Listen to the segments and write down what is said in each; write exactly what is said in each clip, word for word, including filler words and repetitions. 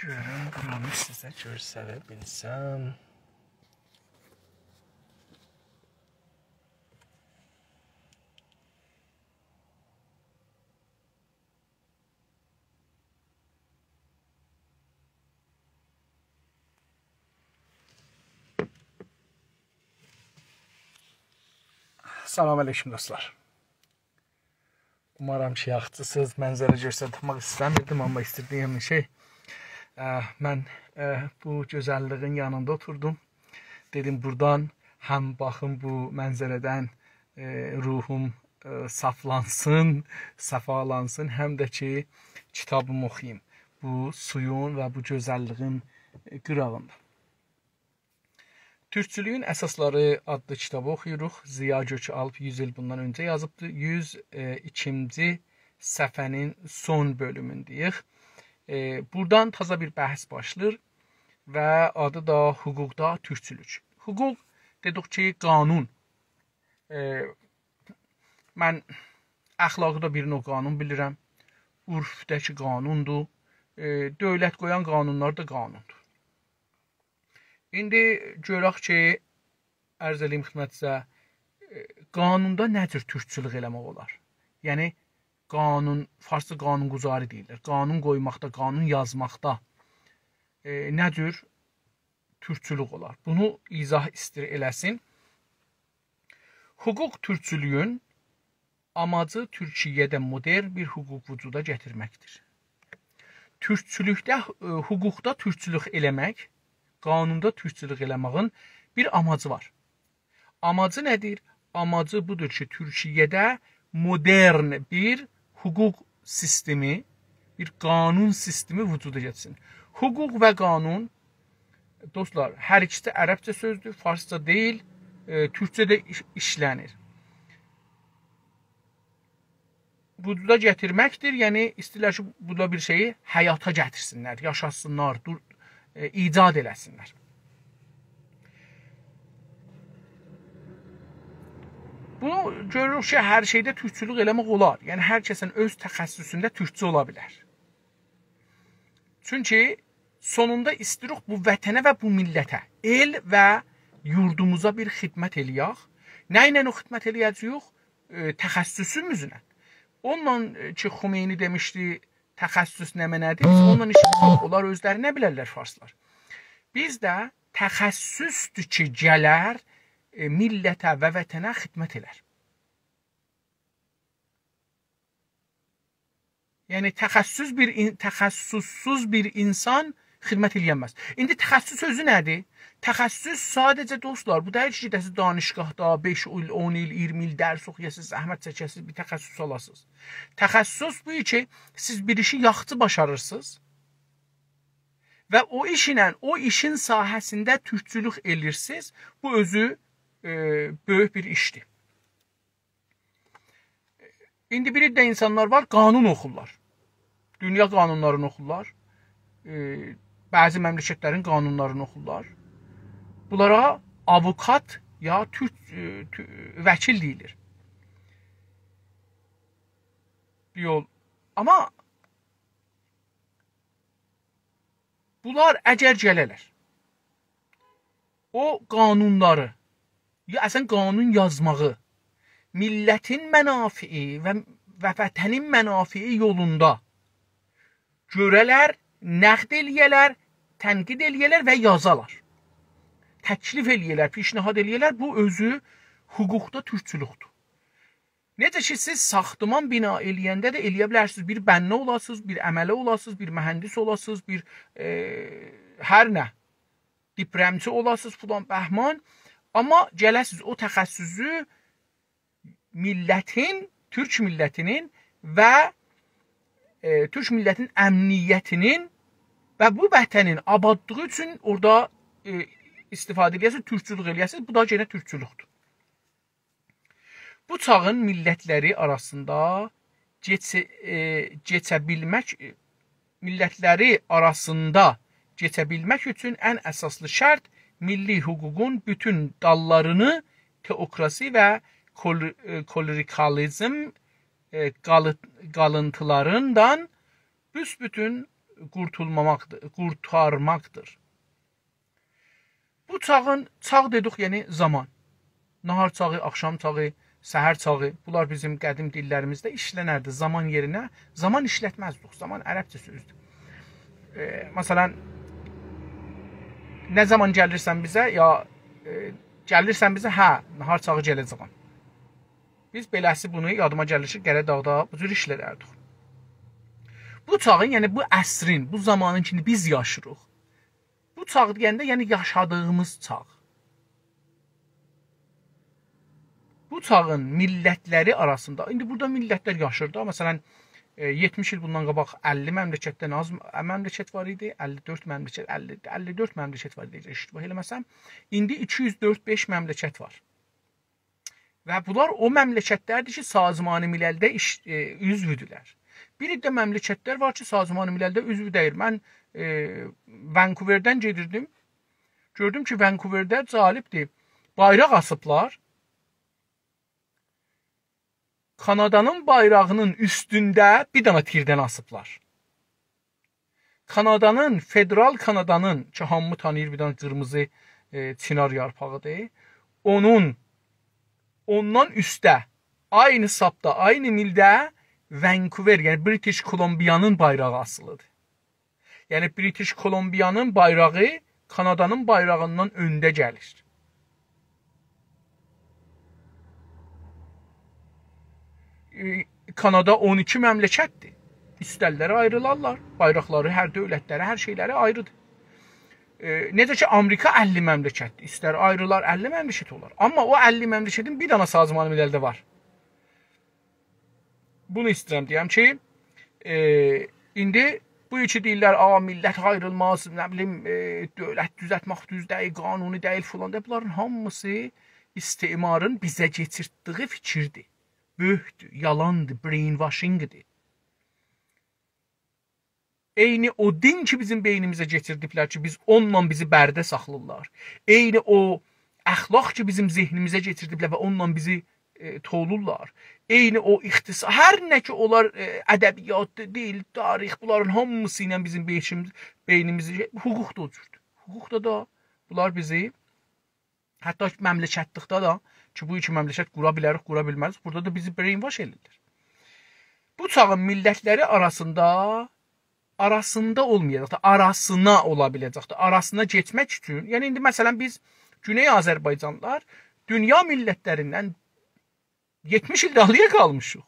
گؤروم، بورانی سیزه گؤستره بیلسم. سلام علیکم، دوستلار. اومارام کی، یاخشیسینیز. منظره گؤسترمک ایسته‌میردیم، آمما ایستیردیم، یعنی شئی، اه، من، اه، بو گؤزللیگین یانیندا اوتوردوم. دئدیم، بورادان هم باخیم بو منظره‌دن، اه، روحوم، اه، صافلانسین، صفالانسین، هم ده کی، کیتابیمی اوخویوم بو سویون و بو گؤزللیگین، اه، قیراغیندا. تورکچولویون اساسلاری آدلی کیتابی اوخویوروق. ضیا گؤک‌آلپ یوز ایل بوندان اؤنجه یازیبدی. یوز ایکینجی صفحه‌نین سون بؤلومونده‌ییک. ائ، بورادان تازا بیر بحث باشلاییر و آدی دا حقوقدا تورکچولوک. حقوق، دئدیک کی، قانون. ائ، من اخلاقدا بیر نوع قانون بیلیرم. عرفده کی قانوندور. ائ، دؤولت قویان قانونلار دا قانوندور. ایندی گؤرک کی، عرض ائله‌ییم خدمتینیزه، ائ، قانوندا نه جور تورکچولوک ائله‌مک اولار؟ یعنی، قانون، فارسدا قانون‌گذاری دئییرلر. قانون قویماقدا، قانون یازماقدا، ائ، نه جور تورکچولوک اولار؟ بونو ایضاح ایستیر ائله‌سین. حقوق تورکچولویون آماجی تورکیه‌ده مدرن بیر حقوق وجودا گتیرمکدیر. تورکچولوکده، ائ، حقوقدا تورکچولوک ائله‌مک، قانوندا تورکچولوک ائله‌مه‌یین بیر آماجی وار. آماجی نه‌دیر؟ آماجی بودور کی، تورکیه‌ده مدرن بیر حقوق سیستمی، بیر قانون سیستمی وجودا گلسین. حقوق و قانون، دوستلار، هر ایکیسی عربجه سؤزدور، فارسجا دئییل، ائ، تورکجه ده ایش-، ایشله‌نیر. وجودا گتیرمکدیر، یعنی ایسته‌ییرلر کی، بورادا بیر شئیی حیاتا گتیرسینلر، یاشاسینلار، دور، ائ، ایجاد ائله‌سینلر. بونو گؤروروک کی، هر شئیده تورکچولوک ائله‌مک اولار. یعنی، هر کسین اؤز تخصصونده تورکچو اولا بیلر. چونکی سونوندا ایسته‌ییریک بو وطنه و بو میللته، ائل و یوردوموزا بیر خدمت ائله‌یک. نه ایله او خدمت ائله‌یه‌جه‌ییک؟ ائ، تخصصوموزله. اونونلا، ائ، کی، خمینی دئمیشدی، تخصص نمنه‌دیر؟ بیز اونونلا ایشیمیز یوخ. اونلار اؤزلری نه بیلرلر فارسلار؟ بیزده تخصصدور کی، گلر، ائ، میللته و وطنه خدمت ائلر. یعنی، تخصص بیر این-، تخصصسوز بیر اینسان خدمت ائلیه‌نمز. ایندی تخصص سؤزو نه‌دیر؟ تخصص ساده‌جه، دوستلار، بو دئییل کی، گئده‌سیز دانشگاهدا بئش ایل، اون ایل، اییرمی ایل درس اوخویاسینیز، زحمت چکه‌سینیز، بیر تخصص آلاسینیز. تخصص بو کی، سیز بیر ایشی یاخشی باشاریرسینیز و او ایش ایله، او ایشین ساحه‌سینده تورکچولوک ائلیرسینیز. بو اؤزو، ائ، بؤیوک بیر ایشدیر. ایندی بیر عده اینسانلار وار، قانون اوخورلار. دونیا قانونلارینی اوخورلار. ائ، بعضی مملکتلرین قانونلارینی اوخورلار. بونلارا آووکات یا تورک، ائ، تو-، وکیل دئییلیر. یول. آمما بونلار اگر گله‌لر، او قانونلاری، یا اصلاً قانون یازماغی، میللتین منافعی و، و وطنین منافعی یولوندا گؤره‌لر، نقد ائلیه‌لر، تنقید ائلیه‌لر و یازالار. تکلیف ائلیه‌لر، پیشنهاد ائلیه‌لر، بو اؤزو حقوقدا تورکچولوکدور. نئجه کی، سیز ساختمان بنا ائله‌ینده ده ائلیه بیلرسینیز، بیر بنا اولاسینیز، بیر عمله اولاسینیز، بیر مهندس اولاسینیز، بیر، ائ، هر نه، دیپرمچی اولاسینیز، فلان بهمان. آمما گله‌سینیز او تخصصو میللتین، تورک میللتینین و، ائ، تورک میللتین امنیتینین و بو وطنین آبادلیغی اوچون اورادا، ائ، استفاده ائلیه‌سینیز، تورکچولوک ائلیه‌سینیز. بو دا یئنه تورکچولوکدور. بو چاغین میللتلری آراسیندا کئچه-، ائ، کئچه بیلمک، ائ، میللتلری آراسیندا کئچه بیلمک اوچون ان اساسلی شرط میللی حقوقون بوتون داللارینی تئوکراسی و کول-، ائ، کلریکالیزم، ائ، قالی-، قالینتیلاریندان بوسبوتون، قورتولماماقدیر، قورتارماقدیر. بو چاغین، چاغ دئدیک، یعنی زامان. ناهار چاغی، آخشام چاغی، سحر چاغی. بونلار بیزیم قدیم دیللریمیزده ایشلنردی زامان یئرینه. زامان ایشلتمزدیک. زامان عربجه سؤزدور. ائ، مثلا، نه زامان گلیرسن بیزه، یا، ائ، گلیرسن بیزه، هه، ناهار چاغی گله‌جه‌یم. بیز بئله‌سی بونو یادیما گلیر کی، قره‌داغدا بو جور ایشلدردیک. بو چاغین، یعنی بو عصرین، بو زامانین کی، بیز یاشیریق. بو چاغ دئینده، یعنی یاشادیغیمیز چاغ. بو چاغین میللتلری آراسیندا، ایندی بورادا میللتلر یاشیر دا، مثلا، ائ، یئتمیش ایل بوندان قاباق اللی مملکتدن آز م-، مملکت وار ایدی، اللی دؤرد مملکت، اللی، اللی دؤرد مملکت وار ایدی، اشتباه ائله‌مه‌سم. ایندی ایکی یوز دؤرد بئش مملکت وار. و بونلار او مملکتلردیر کی، سازمان مللده ایش-، ائ، عضودولر. بیر عده مملکتلر وار کی، سازمان مللده عضو دئییل. من، ائ، ونکووردن گئدیردیم. گؤردوم کی، ونکوورده جالبدیر. بایراق آسیبلار. کانادانین بایراغینین اوستونده بیر دنه تیردن آسیبلار. کانادانین، فدرال کانادانین، کی، هامی تانیییر، بیر دنه قیرمیزی، ائ، چینار یارپاغیدیر. اونون، اوندان اوسته، عینی ساپدا، عینی میلده ونکوور، یعنی بریتیش کلمبیانین بایراغی آسیلیدیر. یعنی بریتیش کلمبیانین بایراغی کانادانین بایراغیندان اؤنده گلیر. ائ، کانادا اون ایکی مملکتدیر. ایسترلر آیریلارلار. بایراقلاری هر دؤولتلره، هر شئیلری آیریدیر. ائ، نئجه کی، آمریکا اللی مملکتدیر. ایستر آیریلار، اللی مملکت اولار. آمما او اللی مملکتین بیر دنه سازمان مللده وار. بونو ایسته‌ییرم دئیم کی، ائ، ایندی بو کی دئییرلر، «آ، میللت آیریلماز، نه بیلیم، ائ، دؤولت دوزلتمک دوز دئییل، قانونی دئییل» فلان دا، بونلارین هامیسی استعمارین بیزه کئچیرتدیگی فیکیردیر. بؤهتدور، یالاندیر، brainwashing-دیر. عینی او دین کی، بیزیم بئینیمیزه کئچیردیبلر کی، بیز اونونلا بیزی برده ساخلاییرلار. عینی او اخلاق کی، بیزیم ذهنیمیزه کئچیردیبلر و اونونلا بیزی، ائ، توولورلار. عینی او اقتصاد، هر نه کی، اونلار، ائ، ادبیات، دیل، تاریخ، بونلارین هامیسی ایله بیزیم بئیشیم-، بئینیمیزی، حقوق دا او جوردور. حقوقدا دا بونلار بیزی حتی مملکتلیکده ده کی، بو ایکی مملکت قورا بیلریک، قورا بیلمریک، بورادا دا بیزی brainwash ائله‌ییرلر. بو چاغین میللتلری آراسیندا، آراسیندا اولمایاجاق دا، آراسینا اولا بیله‌جک ده. آراسینا کئچمک اوچون، یعنی ایندی مثلا بیز گونئی آذربایجانلیلار دونیا میللتلریندن یئتمیش ایل دالییا قالمیشیق.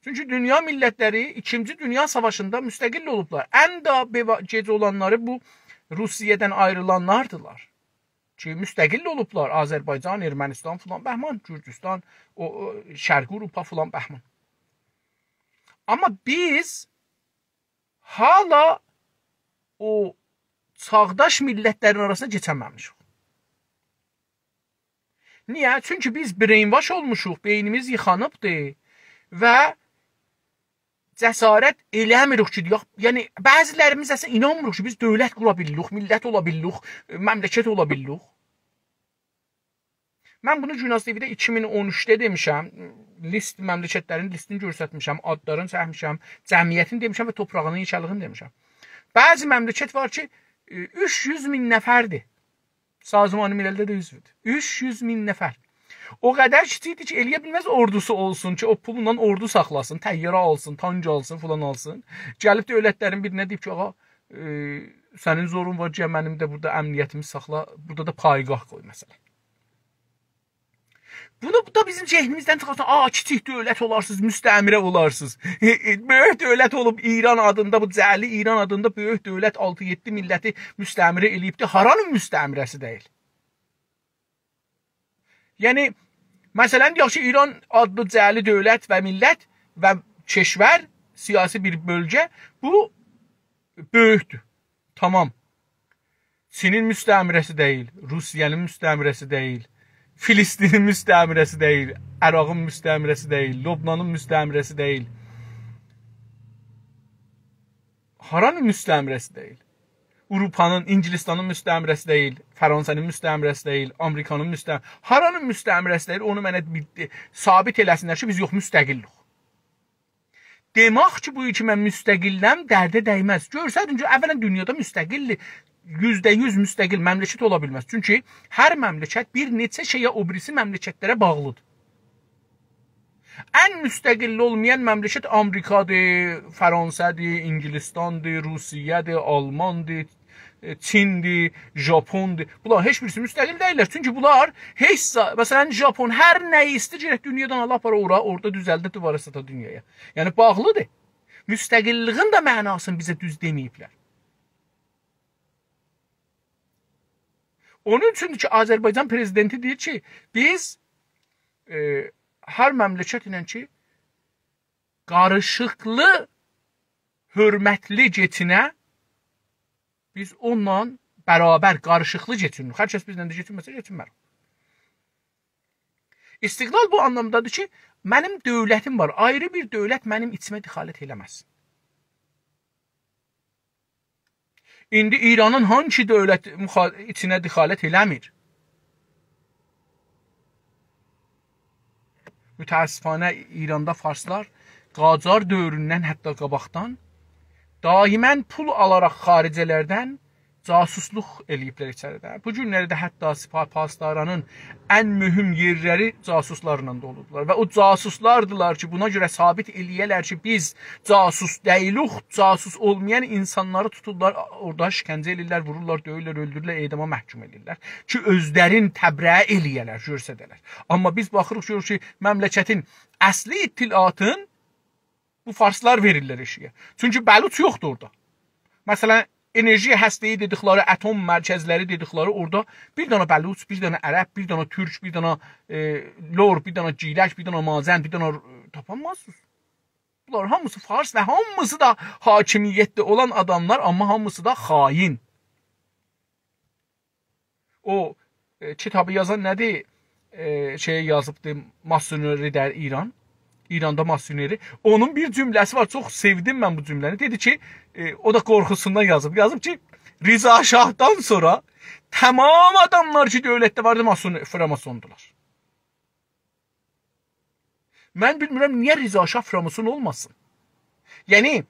چونکی دونیا میللتلری ایکینجی دونیا ساواشیندا مستقل اولوبلار. ان ده بئوا-، گئج اولانلاری بو روسیه‌دن آیریلانلاردیلار. کی، مستقل اولوبلار. آذربایجان، ارمنستان فلان بهمان، گورجوستان، او، او، شرقی آوروپا فلان بهمان. آمما بیز حالا او چاغداش میللتلرین آراسینا کئچه‌مه‌میشیک. نییه؟ چونکی بیز brainwash اولموشوق، بئینیمیز ییخانیبدیر و جسارت ائله‌میریک کی، یوخ، یعنی بعضیلریمیز اصلا اینانمیریق کی، بیز دؤولت قورا بیللیک، میللت اولا بیللیک، مملکت اولا بیللیک. من بونو گوناز تی‌وی‌ده ایکی مین اون اوچده دئمیشم، لیست، مملکتلرین لیستینی گؤسترمیشم، آدلارینی چکمیشم، جمعیتینی دئمیشم و توپراغینین یئکه‌لیگینی دئمیشم. بعضی مملکت وار کی، ائ، اوچ یوز مین نفردیر. سازمان مللده ده عضودور. اوچ یوز مین نفر. او قدر کیچیکدیر کی، ائلیه بیلمز اوردوسو اولسون کی، او پولونان اوردو ساخلاسین، طیاره آلسین، تانک آلسین، فلان آلسین. گلیب دؤولتلرین بیرینه دئییب کی، «آغا، ائ، سنین زورون وار، گل منیم ده بورادا امنیتیمی ساخلا، بورادا دا پایگاه قوی»، مثلا. بونو دا بیزیم ذهنیمیزدن چیخارسان، «آ، کیچیک دؤولت اولارسینیز، مستعمره اولارسینیز.» بؤیوک دؤولت اولوب ایران آدیندا، بو جعلی ایران آدیندا بؤیوک دؤولت آلتی-یئددی میللتی مستعمره ائله‌ییبدی. هارانین مستعمره‌سی دئییل؟ یعنی، مثلا، دئیک کی، ایران آدلی جعلی دؤولت و میللت و کشور، سیاسی بیر بؤلگه، بو بؤیوکدور. تامام. چینین مستعمره‌سی دئییل، روسیه‌نین مستعمره‌سی دئییل، فلسطینین مستعمره‌سی دئییل، عراقین مستعمره‌سی دئییل، لبنانین مستعمره‌سی دئییل. هارانین مستعمره‌سی دئییل؟ آوروپانین، انگلستانین مستعمره‌سی دئییل، فرانسه‌نین مستعمره‌سی دئییل، آمریکانین مستع-، هارانین مستعمره‌سی دئییل؟ اونو منه بیر، ائ، ثابت ائله‌سینلر کی، بیز یوخ، مستقلیک. دئمک کی، بو کی من مستقلم، درده دیمز. گؤرسه‌یدین کی، اولاً دونیادا مستقل، یوزده یوز مستقل مملکت اولا بیلمز. چونکی هر مملکت بیر نئچه شئیه او بیریسی مملکتلره باغلیدیر. ان مستقل اولمایان مملکت آمریکادیر، فرانسه‌دیر، انگلستاندیر، روسیه‌دیر، آلماندیر، ائ، چیندیر، ژاپوندور. بونلار هئچ بیریسی مستقل دئییللر. چونکی بونلار هئچ زا-، مثلاً، ژاپون هر نه ایسته‌ییر، گرک دونیادان آلا آپارا اورا، اورادا دوزلده، دوباره ساتا دونیایا. یعنی، باغلیدیر. مستقللیگین ده معناسینی بیزه دوز دئمه‌ییبلر. اونون اوچوندور کی، آذربایجان پرزیدنتی دئییر کی، بیز، ائ، هر مملکت ایله کی، قاریشیقلی، حؤرمتلی کئچینه، بیز اونونلا برابر قاریشیقلی کئچینیریک. هر کس بیزله ده کئچینمه‌سه، کئچینمه‌ریک. استقلال بو آنلامدادیر کی، منیم دؤولتیم وار. آیری بیر دؤولت منیم ایچیمه دخالت ائله‌مز. ایندی ایرانین هانسی دؤولت مخا-، ایچینه دخالت ائله‌میر؟ متأسفانه ایراندا فارسلار قاجار دؤوروندن، حتی قاباقدان دائماً پول آلاراق خارجه‌لردن جاسوسلوق ائله‌ییبلر ایچریده. بو گونلری ده حتی سپاه پاسدارانین ان مهم یئرلری جاسوسلارلا دولودولار. و او جاسوسلاردیلار کی، بونا گؤره ثابت ائله‌یه‌لر کی، بیز جاسوس دئییلیک، جاسوس اولمایان اینسانلاری توتورلار، اورادا شکنجه ائله‌ییرلر، وورورلار، دؤیورلر، اؤلدورورلر، اعداما محکوم ائله‌ییرلر. کی، اؤزلرین تبرئه ائله‌یه‌لر، گؤرسده‌لر. آمما بیز باخیریق، گؤروروک کی، مملکتین اصلی اطلاعاتین بو فارسلار وئریرلر ائشیگه. چونکی بلوچ یوخدور اورادا. مثلاً، انرژی هسته‌ای دئدیکلری، اتم مرکزلری دئدیکلری اورادا بیر دنه بلوچ، بیر دنه عرب، بیر دنه تورک، بیر دنه، ائ، لور، بیر دنه گیلک، بیر دنه مازن، بیر دنه، ائ، تاپانمازسینیز. بونلار هامیسی فارس و هامیسی دا حاکمیتده اولان آداملار، آمما هامیسی دا خائن. او، ائ، کیتابی یازان نه‌دیر؟ ائ، شئی یازیبدی، ماسونری در ایران. ایراندا ماسونری. اونون بیر جمله‌سی وار، چوخ سئودیم من بو جمله‌نی. دئدی کی، ائ، او دا قورخوسوندان یازیب. یازیب کی، رضا شاهدان سونرا تمام آداملار کی، دؤولتده واردی، ماسون، فراماسوندولار. من بیلمیرم، نییه رضا شاه فراماسون اولماسین؟ یعنی،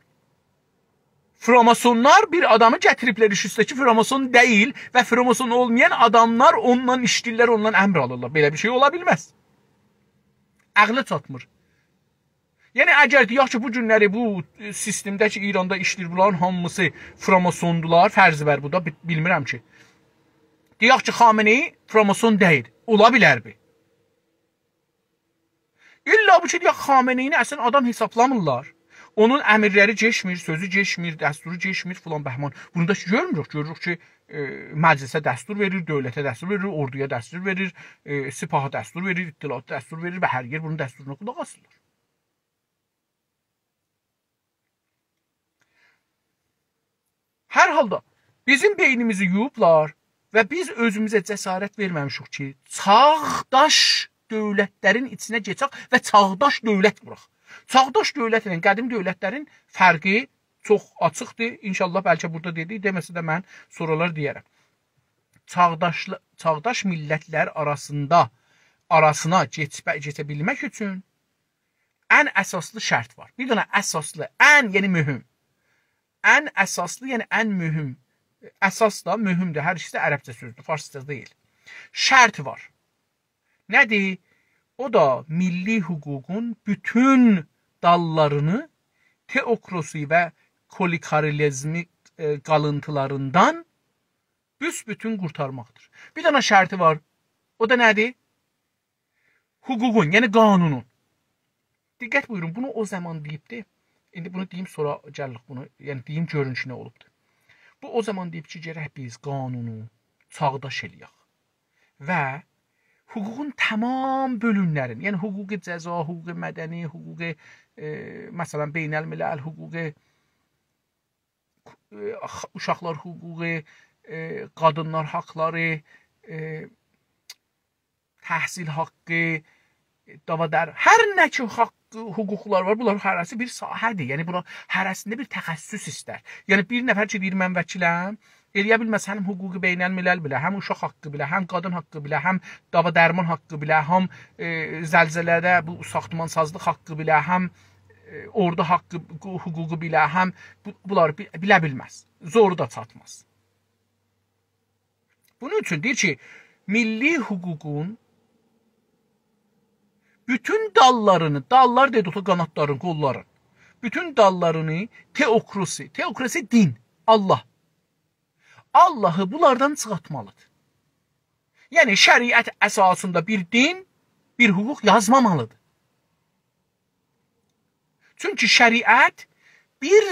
فراماسونلار بیر آدامی گتیریبلر ایش اوسته کی، فراماسون دئییل و فراماسون اولمایان آداملار اونونلا ایشله‌ییرلر، اوندان امر آلیرلار. بئله بیر شئی اولا بیلمز. عقله چاتمیر. یعنی، اگر دئیک کی، بو گونلری بو سیستمده کی، ایراندا ایشله‌ییر، بونلارین هامیسی فراماسوندولار، فرض وار، بو دا بی-، بیلمیرم کی. دئیک کی، خامنه‌ای فراماسون دئییل. اولا بیلر بی؟ الّا بو کی، دئیک، خامنه‌ای‌نی اصلاً آدام حسابلامیرلار. اونون امرلری کئچمیر، سؤزو کئچمیر، دستورو کئچمیر، فلان بهمان. بونو دا کی، گؤرموروک. گؤروروک کی، ائ، مجلسه دستور وئریر، دؤولته دستور وئریر، اوردویا دستور وئریر، ائ، سپاها دستور وئریر، اطلاعاتا دستور وئریر و هر یئر بونون دستورونا قولاق آسیرلار. هر حالدا بیزیم بئینیمیزی یویوبلار و بیز اؤزوموزه جسارت وئرمه‌میشیک کی، چاغداش دؤولتلرین ایچینه کئچک و چاغداش دؤولت قوراق. چاغداش دؤولت ایله قدیم دؤولتلرین فرقی چوخ آچیقدیر. ان‌شاءالله بلکه بورادا دئدیک، دئمه‌سه ده من سونرالار دئیه‌رم. چاغداشلا-، چاغداش میللتلر آراسیندا، آراسینا کئچمه-، کئچه بیلمک اوچون ان اساسلی شرط وار. بیر دنه اساسلی، ان، یعنی مهم. ان اساسلی، یعنی ان مهم. اساس دا، مهم ده، هر ایکیسی ده عربجه سؤزدور، فارسجا دئییل. شرط وار. نه‌دیر؟ او دا میللی حقوقون بوتون داللارینی تئوکراسی و کولیکاریلیزمی، ائ، قالینتیلاریندان بوسبوتون قورتارماقدیر. بیر دنه شرطی وار. او دا نه‌دیر؟ حقوقون، یعنی قانونون. دقت بویورون، بونو او زامان دئییبدی. ایندی بونو دئییم، سونرا گلیریک بونو، یعنی دئییم، گؤرون کی، نه اولوبدو. بو او زامان دئییب کی، گرک بیز قانونو چاغداش ائله‌یک و حقوقون تمام بؤلوملرین، یعنی حقوق جزا، حقوق مدنی، حقوق، ائ، مثلاً، بین‌الملل، حقوق، ائ، اوشاقلار حقوقو، ائ، قادینلار حاقلاری، ائ، تحصیل حاقی، دعوا در-، هر نه کی حاق، حقوقلار وار، بونلار هره‌سی بیر ساحه‌دیر. یعنی، بونلار هره‌سینده بیر تخصص ایستر. یعنی، بیر نفر کی، دئییر، «من وکیلم»، ائله‌یه بیلمز هم حقوق بین‌الملل بیله، هم اوشاق حاقی بیله، هم قادین حاقی بیله، هم دعوا درمان حاقی بیله، هم، ائ، زلزله‌ده بو ساختمان‌سازلیق حاقی بیله، هم ائ، اوردو حاققی حقوقو بیله، هم بو، بونلاری بی-، بیله بیلمز. زورو دا چاتماز. بونون اوچون دئییر کی، میللی حقوقون بوتون داللارینی، داللار دئدیک، او قانادلارین، قوللارین، بوتون داللارینی تئوکراسی، تئوکراسی دین، الله. اللهی بونلاردان چیخارتمالیدیر. یعنی، شریعت اساسیندا بیر دین، بیر حقوق یازمامالیدیر. چونکی شریعت بیر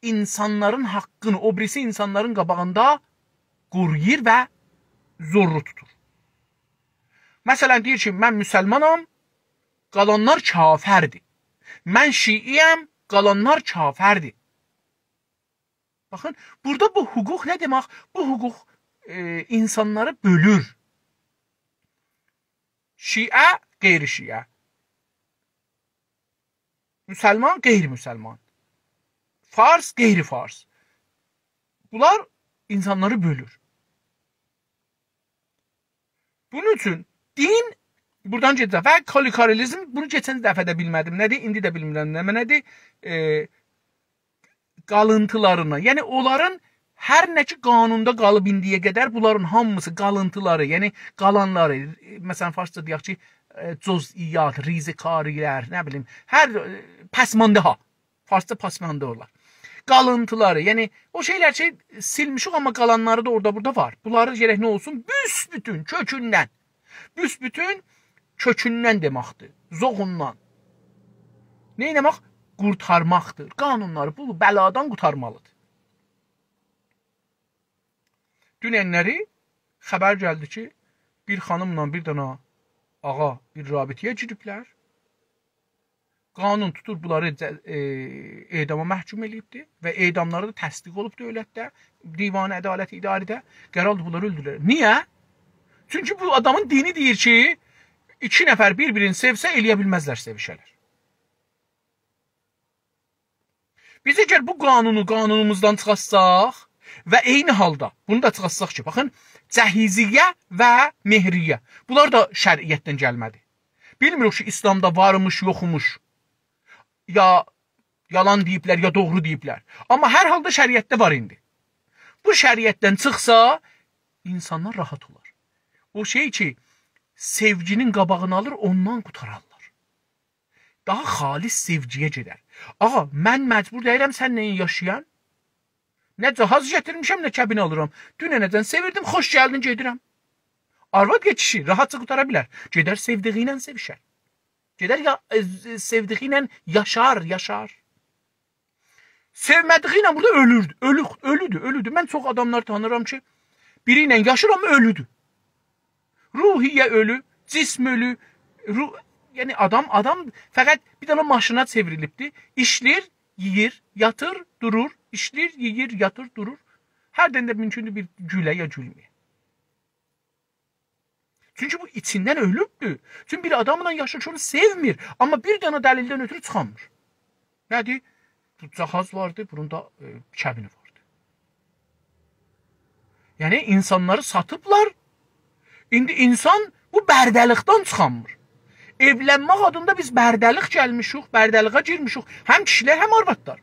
اینسانلارین حاققینی او بیریسی اینسانلارین قاباغیندا قورویور و زورلو توتور. مثلا، دئییر کی، «من مسلمانام، قالانلار کافردیر. من شیعه‌یم، قالانلار کافردیر.» باخین، بورادا بو حقوق نه دئمک؟ بو حقوق، ائ، اینسانلاری بؤلور. شیعه، غیر شیعه. مسلمان، غیر مسلمان. فارس، غیر فارس. بونلار اینسانلاری بؤلور. بونون اوچون دین بورادان گئده‌جک. و کلریکالیزم، بونو کئچن دفعه ده بیلمه‌دیم نه‌دیر، ایندی ده بیلمیرم نه معنادیر. ائ، قالینتیلارینا، یعنی اونلارین هر نه کی قانوندا قالیب ایندییه قدر، بونلارین هامیسی قالینتیلاری، یعنی قالانلاری، مثلا، فارسجا دئیک کی، ائ، جزئیات، ریزه‌کاری‌لر، نه بیلیم، هر، ائ، پسمانده‌ها. فارسجا پسمانده اولار. قالینتیلاری، یعنی او شئیلر کی، سیلمیشیک، آمما قالانلاری دا اورادا بورادا وار. بونلاری گرک نه اولسون؟ بوسبوتون، کؤکوندن. بوسبوتون کؤکوندن دئمکدیر، زوغوندان. نه ائتمک؟ قورتارماقدیر. قانونلاری بو بلادان قورتارمالیدیر. دوننلری خبر گلدی کی، بیر خانیملا بیر دنه آغا بیر رابطه‌یه گیریبلر. قانون توتوب بونلاری جه-، ائ، اعداما محکوم ائله‌ییبدی و اعداملاری دا تصدیق اولوب دؤولتده، دیوان عدالت اداره‌ده. قرار آلدی بونلاری اؤلدوره‌لر. نییه؟ چونکی بو آدامین دینی دئییر کی، ایکی نفر بیر-بیرینی سئوسه، ائله‌یه بیلمزلر سئویشه‌لر. بیز اگر بو قانونو قانونوموزدان چیخارتساق و عینی حالدا بونو دا چیخارتساق کی، باخین، جهیزیه و مهریه، بونلار دا شریعتدن گلمه‌دی. بیلمیریک کی، ایسلامدا وارمیش، یوخموش، یا یالان دئییبلر، یا دوغرو دئییبلر. آمما هر حالدا شریعتده وار ایندی. بو شریعتدن چیخسا، اینسانلار راحت اولار. او شئی کی، سئوگینین قاباغینی آلیر، اوندان قوتارارلار. داها خالص سئوگی‌یه گئدر. آغا، من مجبور دئییرم سنله یاشایام. نه جاهاز گتیرمیشم، نه کبین آلیرام. دوننه‌جن سئویردیم، خوش گلدین، گئدیرم. آرواد یا کیشی راحتجا قوتارا بیلر. گئدر سئودیگی ایله سئویشر. گئدر یا، ائ، سئودیگی ایله یاشار، یاشار. سئومه‌دیگی ایله بورادا اؤلوردو. اؤلو-، اؤلودور، اؤلودور. من چوخ آداملار تانیرام کی، بیری ایله یاشیر، آمما اؤلودور. روحیه اؤلو، جسم اؤلو، رو-، یعنی آدام، آدام فقط بیر دنه ماشینا چئوریلیبدی. ایشله‌ییر، یئییر، یاتیر، دورور، ایشله‌ییر، یئییر، یاتیر، دورور. هردن ده مومکوندور بیر گوله یا گولمه‌یه. چونکی بو ایچیندن اؤلوبدور. چونکی بیر آداملا یاشیر کی، اونو سئومیر. آمما بیر دنه دلیلدن اؤترو چیخانمیر. نه‌دیر؟ بو جاهاز واردی، بونون دا، ائ، کبینی واردی. یعنی، اینسانلاری ساتیبلار. ایندی اینسان بو برده‌لیکدن چیخانمیر. ائولنمک آدیندا بیز برده‌لیک گلمیشیک، برده‌لیگه گیرمیشیک. هم کیشیلر، هم آروادلار.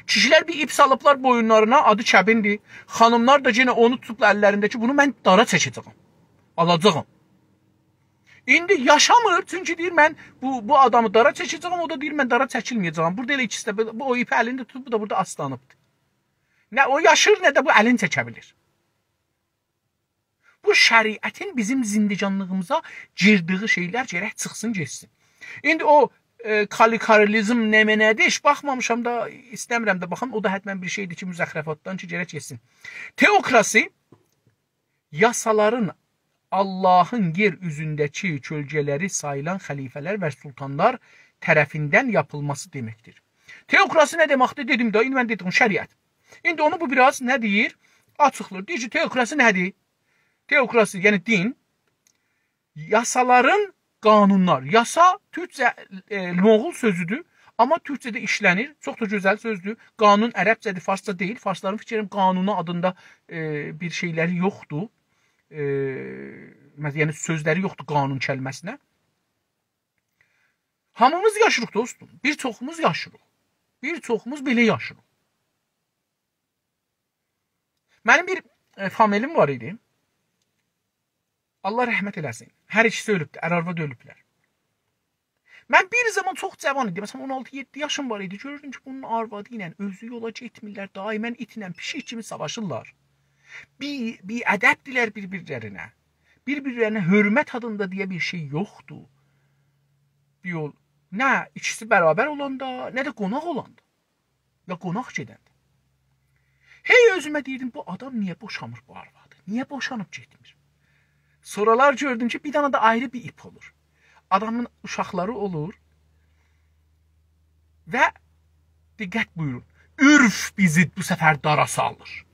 کیشیلر بیر ایپ سالیبلار بویونلارینا، آدی کبیندیر. خانیملار دا یئنه اونو توتوبلار اللرینده کی، بونو من دارا چکه‌جه‌یم، آلاجاغام. ایندی یاشامیر، چونکی دئییر، «من بو، بو آدامی دارا چکه‌جه‌یم»، او دا دئییر، «من دارا چکیلمه‌یه‌جه‌یم.» بورادا ائله ایکیسی ده، بو، بو او ایپی الینده توتوب، بو دا بورادا آسلانیبدیر. نه او یاشیر، نه ده بو الینی چکه بیلیر. بو شریعتین بیزیم زندگانلیغیمیزا گیردیگی شئیلر گرک چیخسین، گئتسین. ایندی او، ائ، کلریکالیزم نمنه‌دیر، هئچ باخمامیشام دا، ایسته‌میرم ده باخام، او دا حتما بیر شئیدیر کی، مزخرفاتدان کی، گرک گئتسین. تئوکراسی، یاسالارین اللهین یئر اوزونده‌کی کؤلگه‌لری ساییلان خلیفه‌لر و سلطانلار طرفیندن یاپیلماسی دئمکدیر. تئوکراسی نه دئمکدیر؟ دئدیم ده، ایندی من دئدیم، شریعت. ایندی اونو بو بیر آز نه دئییر؟ آچیقلیر. دئییر کی، تئوکراسی نه‌دیر؟ تئوکراسی، یعنی دین، یاسالارین، قانونلار. یاسا تورکجه، ائ، موغول سؤزودور، آمما تورکجه‌ده ایشله‌نیر. چوخ دا گؤزل سؤزدور. قانون عربجه‌دیر، فارسجا دئییل. فارسلارین فیکریم قانونو آدیندا، ائ، بیر شئیلری یوخدور. ائ، مس-، یعنی سؤزلری یوخدور قانون کلمه‌سینه. هامیمیز یاشیریق، دوستوم. بیر چوخوموز یاشیریق. بیر چوخوموز بئله یاشیریق. منیم بیر، ائ، فامیلیم وار ایدی. الله رحمت ائله‌سین. هر ایکیسی اؤلوبدور، ار آرواد اؤلوبلر. من بیر زامان چوخ جاوان ایدیم. مثلا، اون آلتی یئددی یاشیم وار ایدی. گؤروردوم کی، بونون آروادی ایله اؤزو یولا گئتمیرلر. دائما ایتله پیشیک کیمی ساواشیرلار. بی-، بی‌ادبدیرلر بیر-بیرلرینه. بیر-بیرلرینه حؤرمت آدیندا دئیه بیر شئی یوخدور. بیر یول. نه ایکیسی برابر اولاندا، نه ده قوناق اولاندا. یا قوناق گئدنده. هئی اؤزومه دئییردیم، بو آدام نییه بوشامیر بو آروادی؟ نییه بوشانیب گئتمیر؟ سونرالار گؤردوم کی، بیر دنه ده آیری بیر ایپ اولور. آدامین اوشاقلاری اولور و دقت بویورون، عرف بیزی بو سفر دارا سالیر.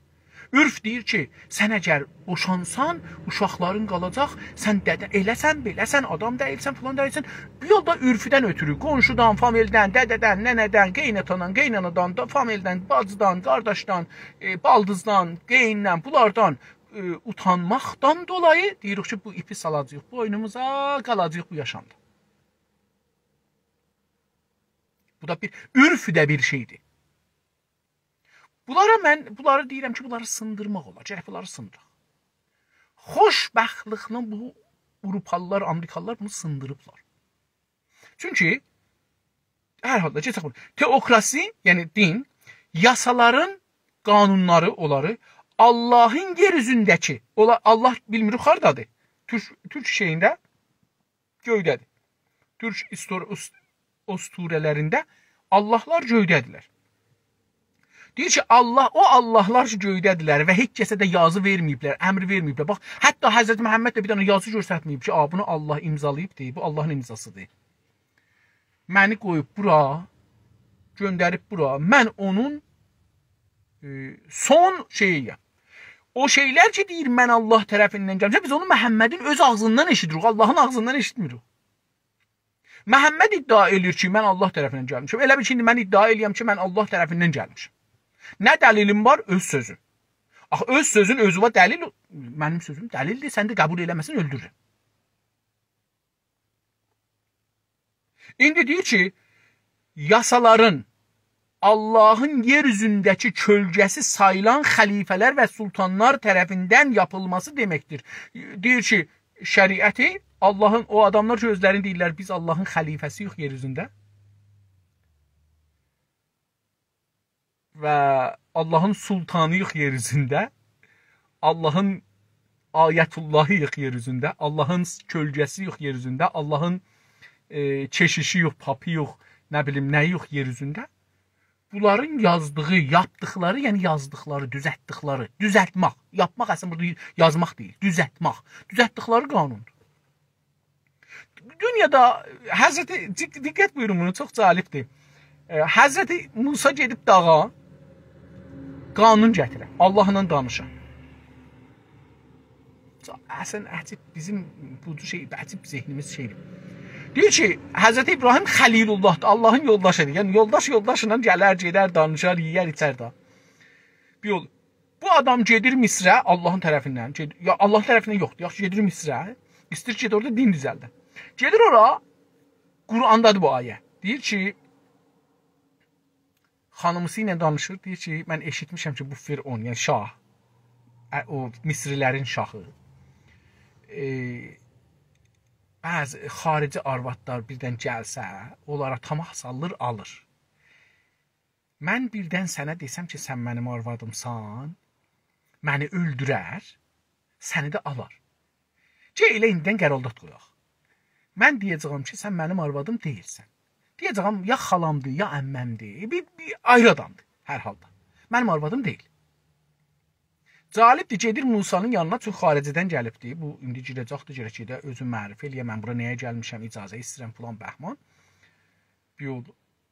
عرف دئییر کی، سن اگر بوشانسان، اوشاقلارین قالاجاق، سن دده، ائله‌سن، بئله‌سن، آدام دئییلسن، فلان دئییلسن. بیر یول دا عرفدن اؤتورو، قونشودان، فامیلدن، دده‌دن، ننه‌دن، قئیناتادان، قئینانادان، دا، فامیلدن، باجیدان، قارداشدان، ائ، بالدیزدان، قئییندن، بونلاردان، ائ، اوتانماقدان دولایی دئییریک کی، بو ایپی سالاجاغیق بوینوموزا، قالاجاغیق بو یاشامدا. بو دا بیر، عرف ده بیر شئیدیر. بونلارا من، بونلاری دئییرم کی، بونلاری سیندیرماق اولار. گرک بونلاری سیندیراق. خوشبختلیکله بو آوروپالیلار، آمریکالیلار بونو سیندیریبلار. چونکی هر حالدا کئچک بونو. تئوکراسی، یعنی دین، یاسالارین، قانونلاری، اونلاری آللاهین یئر اوزونده‌کی، اولا-، آللاه بیلمیریک هاردادیر. تورک، تورک شئیینده گؤیده‌دیر. تورک ایستور-، اوس-، اسطوره‌لرینده آللاهلار گؤیده‌دیرلر. دئییر کی، آللاه، او آللاهلار کی، گؤیده‌دیرلر و هئچ کسه ده یازی وئرمه‌ییبلر، امر وئرمه‌ییبلر. باخ، حتی حضرت محمد ده بیر دنه یازی گؤسترمه‌ییب کی، «آ، بونو آللاه امضالاییبدی، بو آللاهین امضاسیدیر.» منی قویوب بورا، گؤندریب بورا. من اونون، ائ، سون شئیی‌یم. او شئیلر کی، دئییر، «من آللاه طرفیندن گلمیشم»، بیز اونو محمدین اؤز آغزیندان ائشیدیریک، آللاهین آغزیندان ائشیتمیریک. محمد ادعا ائله‌ییر کی، «من آللاه طرفیندن گلمیشم.» ائله بیل کی، ایندی من ادعا ائله‌یم کی، «من آللاه طرفیندن گلمیشم.» نه دلیلین وار؟ اؤز سؤزون. آخی اؤز سؤزون اؤزونه دلیل، منیم سؤزوم دلیلدیر، سن ده قبول ائله‌مه‌سن، اؤلدورورم. ایندی دئییر کی، یاسالارین آللاهین یئر اوزونده‌کی کؤلگه‌سی ساییلان خلیفه‌لر و سلطانلار طرفیندن یاپیلماسی دئمکدیر. دئییر کی، شریعتی آللاهین، او آداملار کی، اؤزلرینی دئییرلر، «بیز آللاهین خلیفه‌سی‌یوخ یئر اوزونده.» و آللاهین سلطانی‌یوخ یئر اوزونده، آللاهین آیت‌اللهی‌یوخ یئر اوزونده، آللاهین کؤلگه‌سی‌یوخ یئر اوزونده، آللاهین، ائ، کشیشی‌یوخ، پاپی‌یوخ، نه بیلیم، نه‌یی‌یوخ یئر اوزونده. بونلارین یازدیغی، یاپدیقلاری، یعنی یازدیقلاری، دوزلتدیکلری، دوزلتمک، یاپماق اصلینده بورادا یازماق دئییل، دوزلتمک، دوزلتدیکلری قانوندور. دونیادا حضرت، دق-، دقت بویورون بونو، چوخ جالبدیر. ائ، حضرت موسی گئدیب داغا قانون گتیره، آللاهلا دانیشا. اصلا عجیب، بیزیم بو شئی، عجیب ذهنیمیز شئیدیر. دئییر کی، حضرت ابراهیم خلیل‌اللهدیر، آللاهین یولداشیدیر. یعنی یولداش یولداشلا گلر، گئدر، دانیشار، یئیر، ایچر ده. بیر یول بو آدام گئدیر مصره، آللاهین طرفیندن، گئد-، یا آللاهین طرفیندن یوخدور، یاخشی، گئدیر مصره، ایسته‌ییر کی، اورادا دین دوزلده. گئدیر اورا، قرآندادیر بو آیه. دئییر کی، خانیمیسی ایله دانیشیر، دئییر کی، «من ائشیتمیشم کی، بو فرعون، یعنی شاه، ا، او مصری‌لرین شاهی، ائ، بعضی خارجی آروادلار بیردن گلسه، اونلارا طمع سالیر، آلیر. من بیردن سنه دئسم کی، سن منیم آروادیمسان، منی اؤلدورر، سنی ده آلار. گل ائله ایندیدن قرارداد قویاق. من دئیه‌جه‌یم کی، سن منیم آروادیم دئییلسن. دئیه‌جه‌یم، یا خالامدیر، یا عمه‌مدیر، بیر، بیر آیری آدامدیر هر حالدا. منیم آروادیم دئییل.» جالبدیر، گئدیر موسانین یانینا، چونکی خارجه‌دن گلیبدیر. بو ایندی گیره‌جکدیر، گرک گئده اؤزون معرفی ائله‌یه، «من بورا نه‌یه گلمیشم، اجازه ایسته‌ییرم»، فلان بهمان. بیر یول.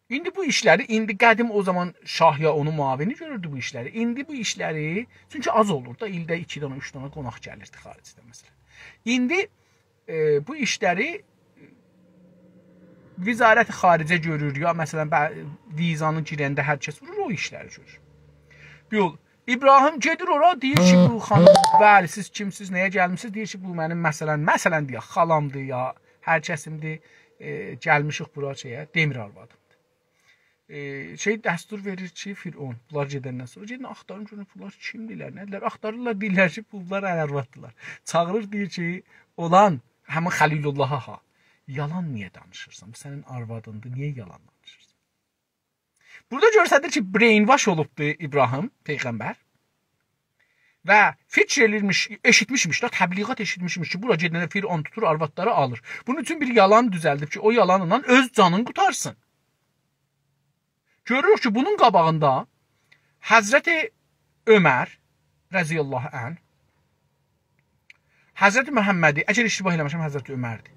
ایندی بو ایشلری، ایندی قدیم او زامان شاه یا اونون معاونی گؤروردو بو ایشلری. ایندی بو ایشلری، چونکی آز اولور دا، ایلده ایکی دنه، اوچ دنه قوناق گلیردی خارجدن، مثلا. ایندی، ائ، بو ایشلری وزارت خارجه گؤرور، یا، مثلا، بع-، ویزانی گیرنده هر کس وورور، او ایشلری گؤرور. بیر یول، ابراهیم گئدیر اورا، دئییر کی، بو خانیم، بلی، سیز کیمسیز، نه‌یه گلمیسینیز؟ دئییر کی، بو منیم، مثلا، مثلا، دئیک، خالامدیر یا، هر کسیمدیر. ائ، گلمیشیک بورا شئیه، دئمیر آروادیمدیر. ائ، شئی دستور وئریر کی، فرعون، بونلار گئدندن سونرا، «گئدین آختارین گؤرون، بونلار کیمدیرلر، نه‌دیرلر؟» آختاریرلار، دئییرلر کی، بونلار ار آرواددیلار. چاغیریر، دئییر کی، اولان، همین خلیل‌اللها، ها، یالان نییه دانیشیرسان؟ بو سنین آروادیندیر، نییه یالان دانیشیرسان؟ بورادا گؤستریر کی، brainwash اولوبدو ابراهیم پیغمبر و فیکیر ائلیرمیش، ائشیتمیشمیش ده، تبلیغات ائشیتمیشمیش کی، بورا گئدنده فرعون توتور، آروادلاری آلیر. بونون اوچون بیر یالان دوزلدیب کی، او یالانلا اؤز جانینی قوتارسین. گؤروروک کی، بونون قاباغیندا حضرت عمر رضی الله عنه، حضرت محمدی، اگر اشتباه ائله‌مه‌سم، حضرت عمردیر.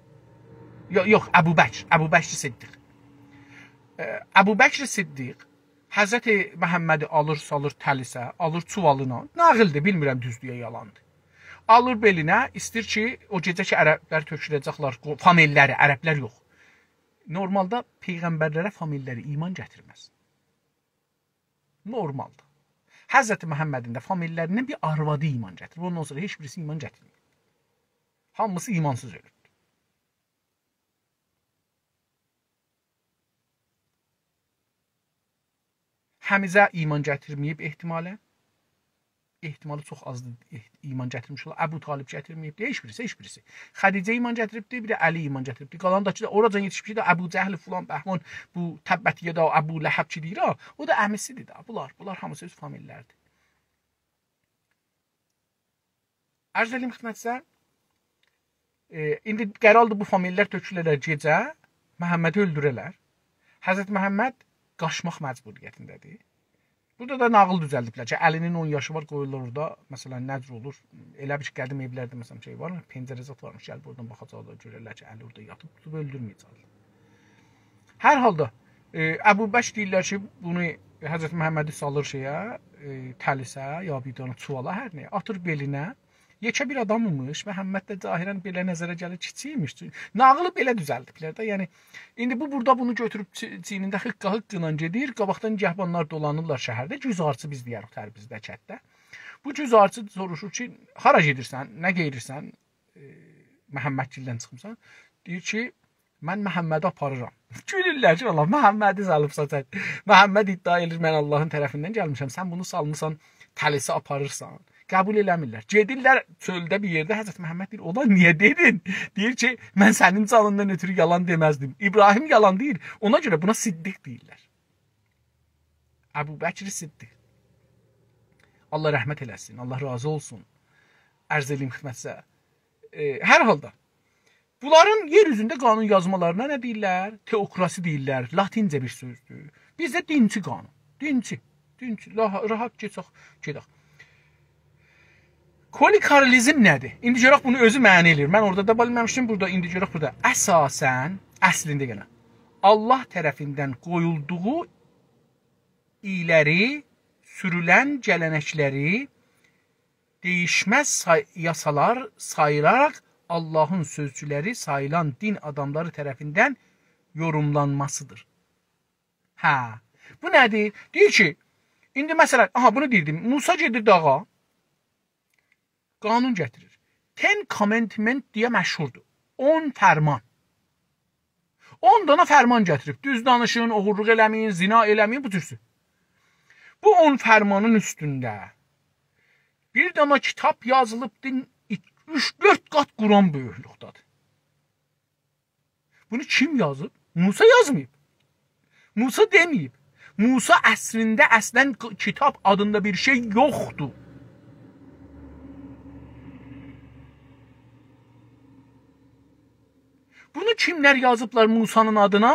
یو-، یوخ، ابوبکر، ابوبکر صدیق. ائ، ابوبکر صدیق حضرت محمدی آلیر، سالیر تلیسه، آلیر چووالینا. ناغیلدیر، بیلمیرم دوزدور یا یالاندیر. آلیر بئلینه، ایسته‌ییر کی، او گئجه کی، عربلر تؤکوله‌جکلر، قو-، فامیللری، عربلر یوخ. نورمالدا پیغمبرلره فامیللری ایمان گتیرمز. نورمالدیر. حضرت محمدین ده فامیللریندن بیر آروادی ایمان گتیریب. اوندان سونرا هئچ بیریسی ایمان گتیرمیر. هامیسی ایمانسیز اؤلوبدور. حمزه ایمان گتیرمه‌ییب احتمالاً. احتمالی چوخ آزدیر، اح-، ایمان گتیرمیش اولا. ابوطالب گتیرمه‌ییبدی، هئچ بیریسی، هئچ بیریسی. خدیجه ایمان گتیریبدی، بیر ده علی ایمان گتیریبدی. قالاندا کی ده اوراجان یئتیشمیشدی ده، ابوجهل، فلان، بهمان، بو تبت یدا ابی لهب کی دئییر ها، او دا عمیسیدیر ده. بونلار، بونلار هامیسی اؤز فامیللریدیر. عرض ائله‌ییم خدمتینیزه، ائ، ایندی قراردیر بو فامیللر تؤکولرلر گئجه، محمدی اؤلدوررلر. حضرت محمد قاچماق مجبوریتینده‌دیر. بورادا دا ناغیل دوزلدیبلر کی، علی‌نین اون یاشی وار، قویورلار اورادا، مثلاً، نئجه اولور؟ ائله بیل کی، قدیم ائولرده، مثلاً، شئی وار، پنجره زاد وارمیش، گلیب اورادان باخاجاقلار، گؤررلر کی، علی اورادا یاتیب، توتوب اؤلدورمه‌یه‌جکلر. هر حالدا، ائ، ابوبکر دئییرلر کی، بونو حضرت محمدی سالیر شئیه، ائ، تلیسه، یا بیر دنه چووالا، هر نه‌یه، آتیر بئلینه. یئکه بیر آدام ایمیش، محمد ده ظاهراً بئله نظره گلیر، کیچیک ایمیش. ناغیلی بئله دوزلدیبلر ده. یعنی، ایندی بو بورادا بونو گؤتوروب چی-، چیینینده هیققا-هیققا ایله گئدیر، قاباقدان نگهبانلار دولانیرلار شهرده، گوزارچی بیز دئیه‌ریک تبریزده، کتده. بو گوزارچی سوروشور کی، «هارا گئدیرسن، نه گئییریرسن؟» ائ، محمدگیلدن چیخمیسان. دئییر کی، «من محمدی آپاریرام.» گولورلر کی، «والله محمدی سالیبسان سن.» محمد ادعا ائدیر، «من آللاهین طرفیندن گلمیشم.» سن بونو سالمیسان، تلیسه آپاریرسان. قبول ائله‌میرلر. گئدیرلر چؤلده بیر یئرده، حضرت محمد دئییر، «اولا نییه دئدین؟» دئییر کی، «من سنین جانیندان اؤتورو یالان دئمزدیم.» ابراهیم یالان دئییر. اونا گؤره بونا صدیق دئییرلر. ابوبکر صدیق. آللاه رحمت ائله‌سین، آللاه راضی اولسون. عرض ائله‌ییم خدمتینیزه. ائ، هر حالدا، بونلارین یئر اوزونده قانون یازمالارینا نه دئییرلر؟ تئوکراسی دئییرلر. لاتینجه بیر سؤزدور. بیزده دینچی قانون. دینچی. دینچی. لا-، راحت کئچک، گئدک. کلریکالیزم نه‌دیر؟ ایندی گؤرک بونو اؤزو معنا ائله‌ییر. من اورادا دا بیلمه‌میشدیم، بورادا ایندی گؤرک بورادا. اساساً، اصلینده گلن، آللاه طرفیندن قویولدوغو ایلری سورولن گله‌نکلری دییشمز سای-، یاسالار ساییلاراق آللاهین سؤزچولری ساییلان دین آداملاری طرفیندن یوروملانماسیدیر. هه، بو نه‌دیر؟ دئییر کی، ایندی مثلاً، آها، بونو دئییردیم، موسی گئدیر داغا، قانون گتیریر. Ten Commandment دئیه مشهوردور. اون فرمان. اون دانا فرمان گتیریب. دوز دانیشین، اوغورلوق ائله‌مه‌یین، زنا ائله‌مه‌یین، بو جورسو. بو اون فرمانین اوستونده بیر دانا کیتاب یازیلیبدیر، اوچ، دؤرد قات قرآن بؤیوکلوکده‌دیر. بونو کیم یازیب؟ موسی یازماییب. موسی دئمه‌ییب. موسی عصرینده اصلاً ک-، کیتاب آدیندا بیر شئی یوخدور. بونو کیملر یازیبلار موسی‌نین آدینا؟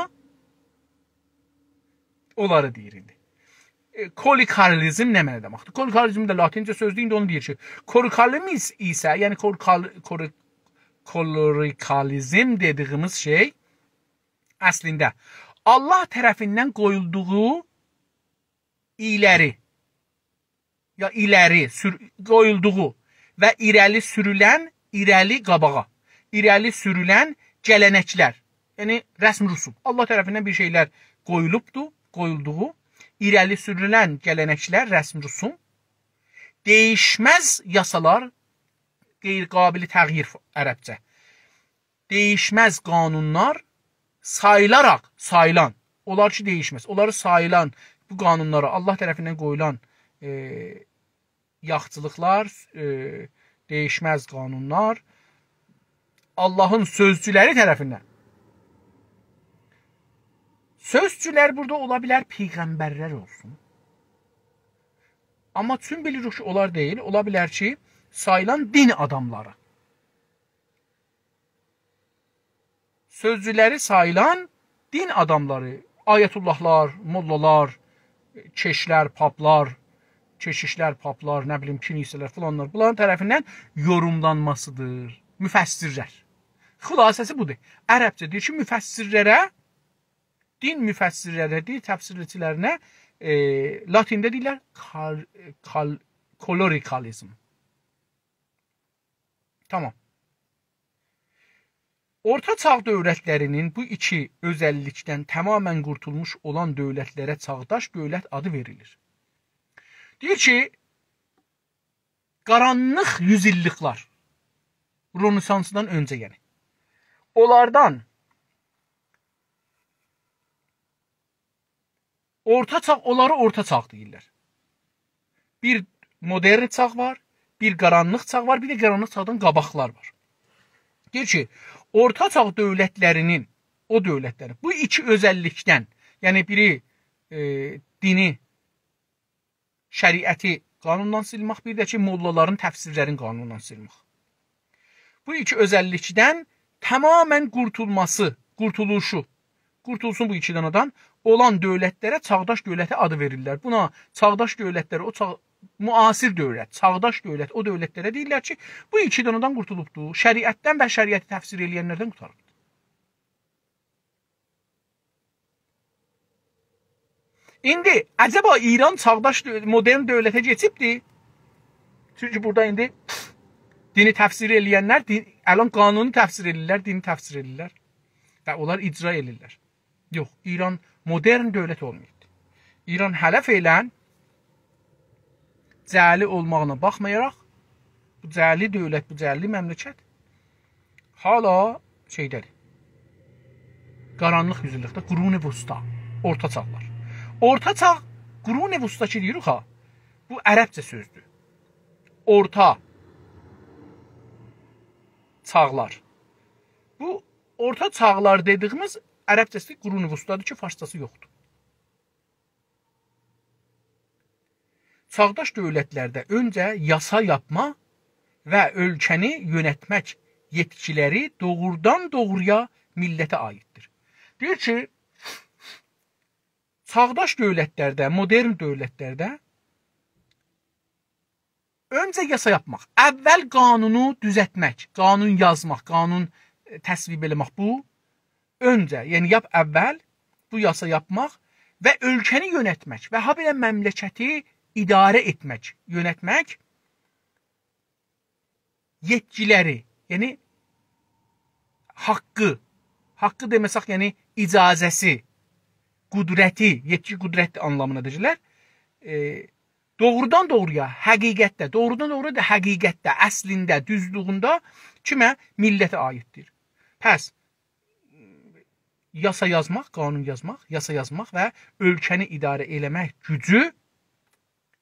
اونلاری دئییر ایندی. ائ، کلریکالیزم نه معنا دئمکدیر؟ کلریکالیزم ده لاتینجه سؤزدور، ایندی اونو دئییر کی، کلریکالیزم ایس-، ایسه، یعنی کلریکال-، کلری-، کلریکالیزم دئدیییمیز شئی اصلینده آللاه طرفیندن قویولدوغو ایلری، یا ایلری سور-، قویولدوغو و ایره‌لی سورولن، ایره‌لی قاباغا، ایره‌لی سورولن گله‌نکلر، یعنی رسم رسوم. آللاه طرفیندن بیر شئیلر قویولوبدو، قویولدوغو، ایره‌لی سورولن گله‌نکلر، رسم رسوم، دییشمز یاسالار، غیر قابل تغییر عربجه. دییشمز قانونلار، ساییلاراق، ساییلان، اونلار کی دَییشمز، اونلاری ساییلان، بو قانونلارا، الله طرفیندن قویولان، ائ، یاخچیلیقلار، ائ، دَییشمز قانونلار، اللهین سؤزجولری طرفیندن. سؤزجولر بورادا اولا بیلر پیغمبرلر اولسون. آمما چون بیلیریک کی، اونلار دئییل، اولا بیلر کی، ساییلان دین آداملاری. سؤزجولری ساییلان دین آداملاری، آیت‌الله‌لار، موللالار، کئشلر، پاپلار، کشیشلر، پاپلار، نه بیلیم، کنیسه‌لر، فلانلار، بونلارین طرفیندن یوروملانماسیدیر. مفسرلر. خلاصه‌سی بودور. عربجه دئییر کی، مفسرلره، دین مفسرلرینه، دین تفسیرچیلرینه، ائ، لاتینده دئییرلر کال-، کال-، کلریکالیزم. تامام. اورتا چاغ دؤولتلرینین بو ایکی اؤزللیکدن تماماً قورتولموش اولان دؤولتلره چاغداش دؤولت آدی وئریلیر. دئییر کی، قارانلیق یوزایللیکلار، رنسانسدان اؤنجه، یعنی، اونلاردان اورتا چاغ، اونلارا اورتا چاغ دئییرلر. بیر مدرن چاغ وار، بیر قارانلیق چاغ وار، بیر ده قارانلیق چاغدان قاباقلار وار. دئییر کی، اورتا چاغ دؤولتلرینین، او دؤولتلرین بو ایکی اؤزللیکدن، یعنی بیری، ائ، دینی، شریعتی قانوندان سیلمک، بیر ده کی، موللالارین تفسیرلرین قانوندان سیلمک. بو ایکی اؤزللیکدن تماماً قورتولماسی، قورتولوشو، قورتولسون بو ایکی دنه‌دن اولان دؤولتلره چاغداش دؤولتی آدی وئریرلر. بونا چاغداش دؤولتلر، او چاغ-، معاصر دؤولت، چاغداش دؤولت، او دؤولتلره دئییرلر کی، بو ایکی دنه‌دن قورتولوبدور. شریعتدن و شریعتی تفسیر ائله‌ینلردن قورتاریبدیر. ایندی عجبا ایران چاغداش دؤ-، مدرن دؤولته کئچیبدی؟ چونکی بورادا ایندی دینی تفسیر ائله‌ینلر، دین، الان قانونو تفسیر ائله‌ییرلر، دینی تفسیر ائله‌ییرلر. و اونلار اجرا ائله‌ییرلر. یوخ، ایران مدرن دؤولت اولماییبدی. ایران هله فعلاً جعلی اولماغینا باخمایاراق، بو جعلی دؤولت، بو جعلی مملکت حالا شئیده‌دیر. قارانلیق یوزایللیکده، قرون وسطی، اورتا چاغلار. اورتا چاغ، قرون وسطی کی دئییریک ها، بو عربجه سؤزدور. اورتا چاغلار. بو اورتا چاغلار دئدیگیمیز عربجه‌سی قرون وسطی‌دیر کی، فارسجاسی یوخدور. چاغداش دؤولتلرده اؤنجه یاسا یاپما و اؤلکه‌نی یؤنتمک یئتکیلری دوغرودان دوغرویا میللته عاییددیر. دئییر کی، چاغداش دؤولتلرده، مدرن دؤولتلرده اؤنجه یاسا یاپماق، اول قانونو دوزلتمک، قانون یازماق، قانون، ائ، تصویب ائله‌مک بو. اؤنجه، یعنی لاپ اول بو یاسا یاپماق و اؤلکه‌نی یؤنتمک و هابئله مملکتی اداره ائتمک، یؤنتمک یئتکیلری، یعنی حاققی، حاققی دئمه‌سک، یعنی اجازه‌سی، قدرتی، یئتکی قدرت آنلامینا دئییرلر. ائ، دوغرودان دوغرویا، حقیقتده، دوغرودان دوغرویا دا حقیقتده، اصلینده، دوزلوگونده کیمه؟ میللته عاییددیر. پس، یاسا یازماق، قانون یازماق، یاسا یازماق و اؤلکه‌نی اداره ائله‌مک گوجو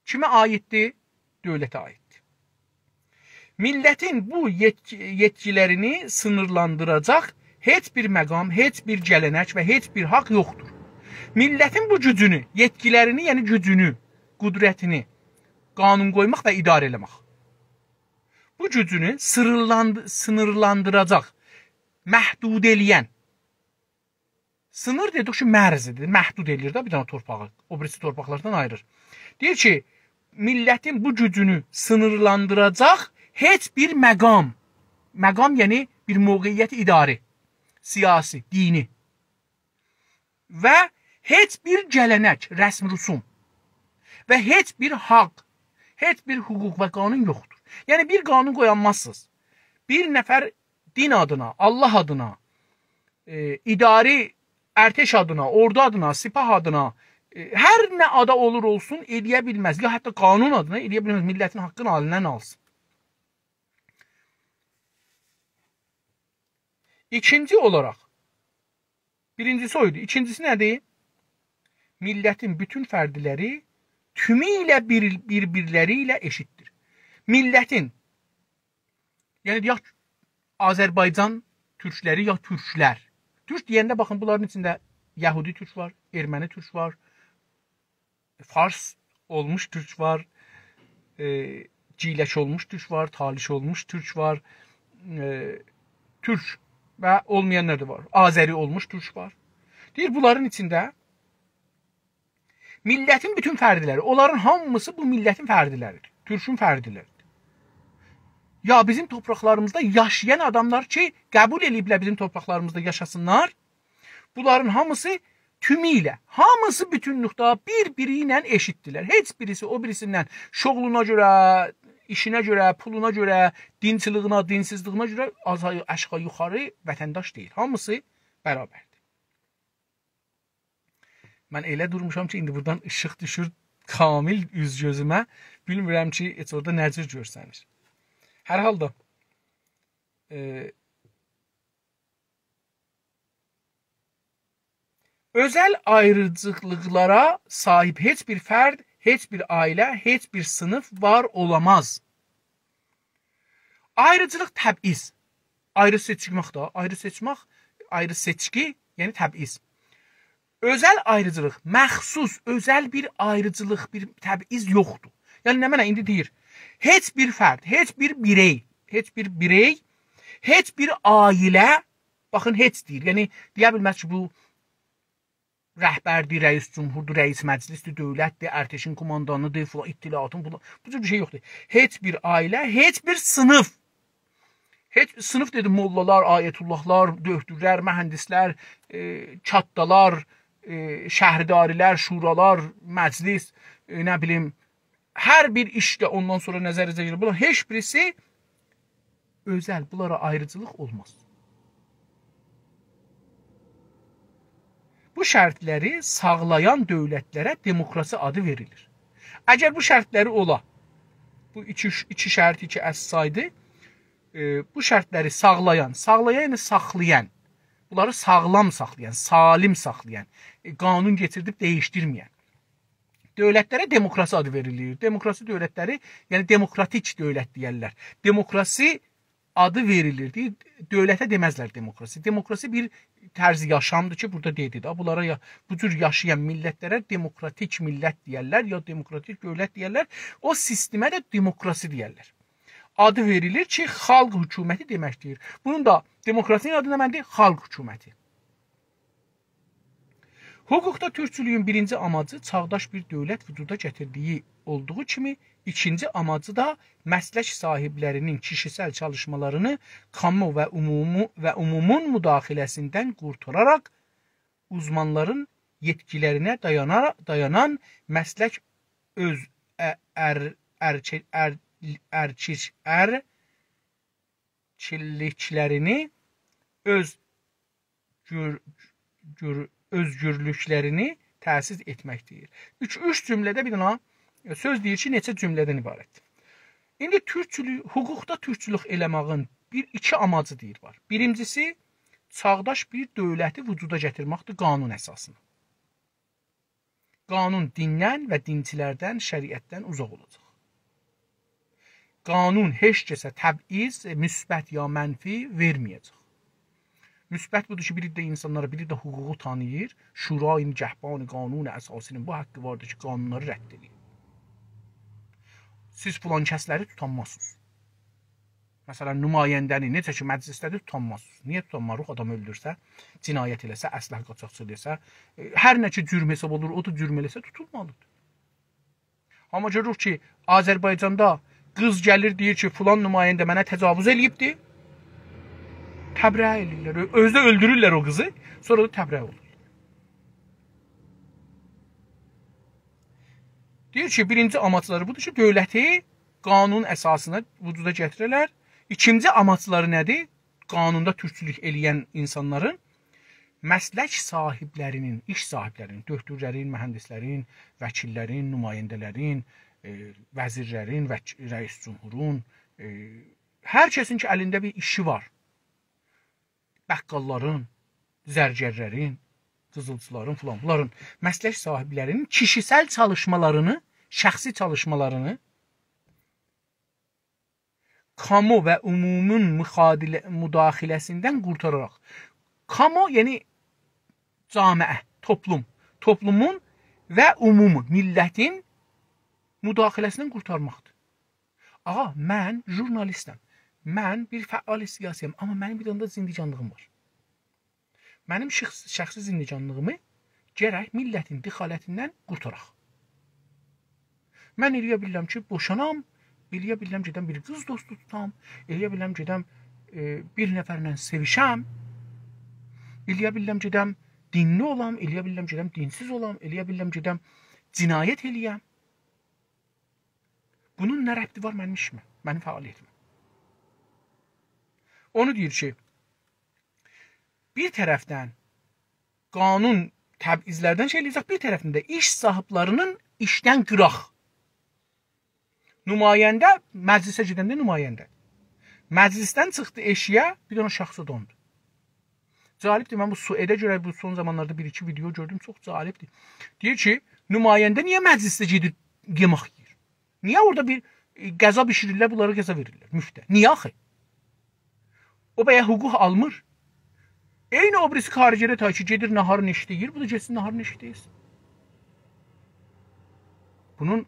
کیمه عاییددیر؟ دؤولته عاییددیر. میللتین بو یئتکی-، یئتکیلرینی سینیرلاندیراجاق هئچ بیر مقام، هئچ بیر گله‌نک و هئچ بیر حاق یوخدور. میللتین بو گوجونو، یئتکیلرینی، یعنی گوجونو، قدرتینی قانون قویماق و اداره ائله‌مک. بو گوجونو سیریرلاند-، سینیرلاندیراجاق، محدود ائله‌ین، سینیر دئدیک کی، مرزیدیر، محدود ائله‌ییر ده بیر دنه تورپاغی، او بیریسی تورپاقلاردان آییریر. دئییر کی، میللتین بو گوجونو سینیرلاندیراجاق هئچ بیر مقام، مقام، یعنی بیر موقعیت اداری، سیاسی، دینی و هئچ بیر گله‌نک، رسم رسوم و هئچ بیر حاق، هئچ بیر حقوق و قانون یوخدور. یعنی بیر قانون قویانمازسینیز. بیر نفر دین آدینا، الله آدینا، ائ، اداری، ارتش آدینا، اوردو آدینا، سپاه آدینا، ائ، هر نه آدا اولور اولسون، ائله‌یه بیلمز. یا حتی قانون آدینا ائله‌یه بیلمز، میللتین حاققینی الیندن آلسین. ایکینجی اولاراق، بیرینجیسی او ایدی. ایکینجیسی نه‌دیر؟ میللتین بوتون فردلری تومو ایله بیر، بیر-بیرلری ایله ائشیتدیر. میللتین، یعنی دئیک، آذربایجان تورکلری یا تورکلر. تورک دئینده باخین، بونلارین ایچینده یهودی تورک وار، ارمنی تورک وار، فارس اولموش تورک وار، ائ، گیلک اولموش تورک وار، تالیش اولموش تورک وار، ائ، تورک و اولمایانلار دا وار. آذری اولموش تورک وار. دئییر، بونلارین ایچینده میللتین بوتون فردلری، اونلارین هامیسی بو میللتین فردلریدیر، تورکون فردلریدیر. یا بیزیم تورپاقلاریمیزدا یاشایان آداملار کی، قبول ائله‌ییبلر بیزیم تورپاقلاریمیزدا یاشاسینلار، بونلارین هامیسی تومو ایله، هامیسی بوتونلوکده بیر-بیری ایله ائشیتدیرلر. هئچ بیریسی او بیریسیندن شغلونا گؤره، ایشینه گؤره، پولونا گؤره، دینچیلیگینه، دینسیزلیگینه گؤره آزا-، آشاغی یوخاری وطنداش دئییل. هامیسی برابردیر. من ائله دورموشام کی، ایندی بورادان ایشیق دوشور کامل اوز گؤزومه. بیلمیرم کی، هئچ اورادا نه جور گؤرسنیر. هر حالدا، ائ، اؤزل آیریجالیقلارا صاحیب هئچ بیر فرد، هئچ بیر عائله، هئچ بیر صینیف وار اولاماز. آیریجالیق، تبعیض. آیری سئچمک ده، آیری سئچمک، آیری سئچکی، یعنی تبعیض. اؤزل آیریجالیق، مخصوص، اؤزل بیر آیریجالیق، بیر تبعیض یوخدور. یعنی نمنه ایندی دئییر؟ هئچ بیر فرد، هئچ بیر بیرئی، هئچ بیر بیرئی، هئچ بیر عائله، باخین، هئچ دئییر. یعنی دئیه بیلمز کی، بو رهبردیر، رئیس جمهوردور، رئیس مجلسدیر، دؤولتدیر، ارتشین کوماندانیدیر، فلان، اطلاعاتین، فلان. بو جور بیر شئی یوخدور. هئچ بیر عائله، هئچ بیر صینیف. هئچ صینیف دئدیم، موللالار، آیت‌الله‌لار، دؤکتورلر، مهندسلر، ائ، کاتدالار، ائ، شهرداری‌لر، شورالار، مجلس، ائ، نه بیلیم، هر بیر ایشده اوندان سونرا نظرینیزه گلیر. بونلار هئچ بیریسی اؤزل، بونلارا آیریجالیق اولماز. بو شرطلری ساغلایان دؤولتلره دموکراسی آدی وئریلیر. اگر بو شرطلری اولا، بو ایکی، ایکی شرطی کی، اساس سایدی، ائ، بو شرطلری ساغلایان، ساغلایان، یعنی ساخلایان، بونلاری ساغلام ساخلایان، سالم ساخلایان، ائ، قانون کئچیردیب دییشدیرمه‌ین دؤولتلره دموکراسی آدی وئریلیر. دموکراسی دؤولتلری، یعنی دموکراتیک دؤولت دئیرلر. دموکراسی آدی وئریلیر. دئییر، دؤولته دئمزلر دموکراسی. دموکراسی بیر طرز یاشامدیر کی، بورادا دئدی ده. بونلارا یا، بو جور یاشایان میللتلره دموکراتیک میللت دئیرلر، یا دموکراتیک دؤولت دئیرلر. او سیستمه ده دموکراسی دئیرلر. آدی وئریلیر کی، خالق حکومتی دئمکدیر. بونون دا، دموکراسی‌نین آدی نمنه‌دیر؟ خالق حکومتی. حقوقدا تورکچولویون بیرینجی آماجی چاغداش بیر دؤولت وجودا گتیردیگی اولدوغو کیمی، ایکینجی آماجی دا مسلک صاحیبلری‌نین کیشیسل چالیشمالارینی کامو و عمومو-، و عمومون مداخله‌سیندن قورتاراراق اوزمانلارین یئتکیلرینه دایانارا-، دایانان مسلک اؤز-، ا-، ار-، ارکی-، ار-، ارکیش-، ار-، کیللیکلرینی، اؤز گور-، گور-، اؤزگورلوکلرینی تأسیس ائتمکدیر. اوچ، اوچ جمله‌ده بیر دنه سؤز دئییر کی، نئچه جمله‌دن عبارتدیر. ایندی تورکچولوک، حقوقدا تورکچولوک ائله‌مه‌یین بیر، ایکی آماجی دئییر وار. بیرینجیسی، چاغداش بیر دؤولتی وجودا گتیرمکدیر قانون اساسینا. قانون دیندن و دینچیلردن، شریعتدن اوزاق اولاجاق. قانون هئچ کسه تبعیض، مثبت یا منفی وئرمه‌یه‌جک. مثبت بودور کی، بیر عده اینسانلارا، بیر عده حقوقو تانیییر. شورای نگهبان قانون اساسی‌نین بو حقی واردیر کی، قانونلاری رد ائدیر. سیز فلان کسلری توتانمازسینیز. مثلا، نماینده‌نی نئجه کی مجلسده‌دیر، توتانمازسینیز. نییه توتانماریق؟ آدام اؤلدورسه، جنایت ائله‌سه، اسلحه قاچاقچی ائله‌سه، ائ، هر نه کی جرم حساب اولور، او دا جرم ائله‌سه، توتولمالیدیر. آمما گؤروروک کی، آذربایجاندا قیز گلیر، دئییر کی، فلان نماینده منه تجاوز ائله‌ییبدی. تبرئه ائله‌ییرلر. اؤ-، اؤزو ده اؤلدورورلر او قیزی، سونرا دا تبرئه اولور. دئییر کی، بیرینجی آماجلاری بودور کی، دؤولتی قانون اساسینا وجودا گتیره‌لر. ایکینجی آماجلاری نه‌دیر؟ قانوندا تورکچولوک ائله‌ین اینسانلارین مسلک صاحیبلری‌نین، ایش صاحیبلری‌نین، دؤکتورلرین، مهندسلرین، وکیللرین، نماینده‌لرین، ائ، وزیرلرین، وک-، رئیس جمهورون، ائ، هر کسین کی، الینده بیر ایشی وار. بقاللارین، زرگرلرین، قیزیلچیلارین فلان، بونلارین، مسلک صاحیبلرینین کیشیسل چالیشمالارینی، شخصی چالیشمالارینی کامو و عمومون مخادله-، مداخله‌سیندن قورتاراراق. کامو، یعنی جامعه، توپلوم. توپلومون و عمومو، میللتین مداخله‌سیندن قورتارماقدیر. آغا، من ژورنالیستم. من بیر فعال سیاسی‌یم، آمما منیم بیر دنه ده زندگانلیغیم وار. منیم شخص-، شخصی زندگانلیغیمی گرک میللتین دخالتیندن قورتاراق. من ائلیه بیلیرم کی، بوشانام، ائلیه بیلیرم گئدم بیر قیز دوستو توتام، ائلیه بیلیرم گئدم، ائ، بیر نفرله سئویشم، ائلیه بیلیرم گئدم دینلی اولام، ائلیه بیلیرم گئدم دینسیز اولام، ائلیه بیلیرم گئدم جنایت ائلییم. بونون نه ربطی وار منیم ایشیمه، منیم فعالیتیمه؟ اونو دئییر کی، بیر طرفدن قانون تبعیضلردن شئی ائله‌یه‌جک، بیر طرفدن ده ایش صاحیبلرینین ایشدن قیراق. نماینده مجلسه گئدنده نماینده. مجلسدن چیخدی ائشیگه، بیر دنه شخص داندی. جالبدیر، من بو سوئده گؤره بو سون زامانلاردا بیر-ایکی ویدئو گؤردوم، چوخ جالبدیر. دئییر کی، نماینده نییه مجلسده گئدیر یئمک یئییر؟ نییه اورادا بیر، ائ، غذا بیشیریرلر، بونلارا غذا وئریرلر مفته؟ نییه آخی؟ او بیا حقوق آلمیر. عینی او بیریسی کارگره تای کی، گئدیر ناهارین ائشیکده یئییر، بو دا گئتسین ناهارین ائشیکده یئسین. بونون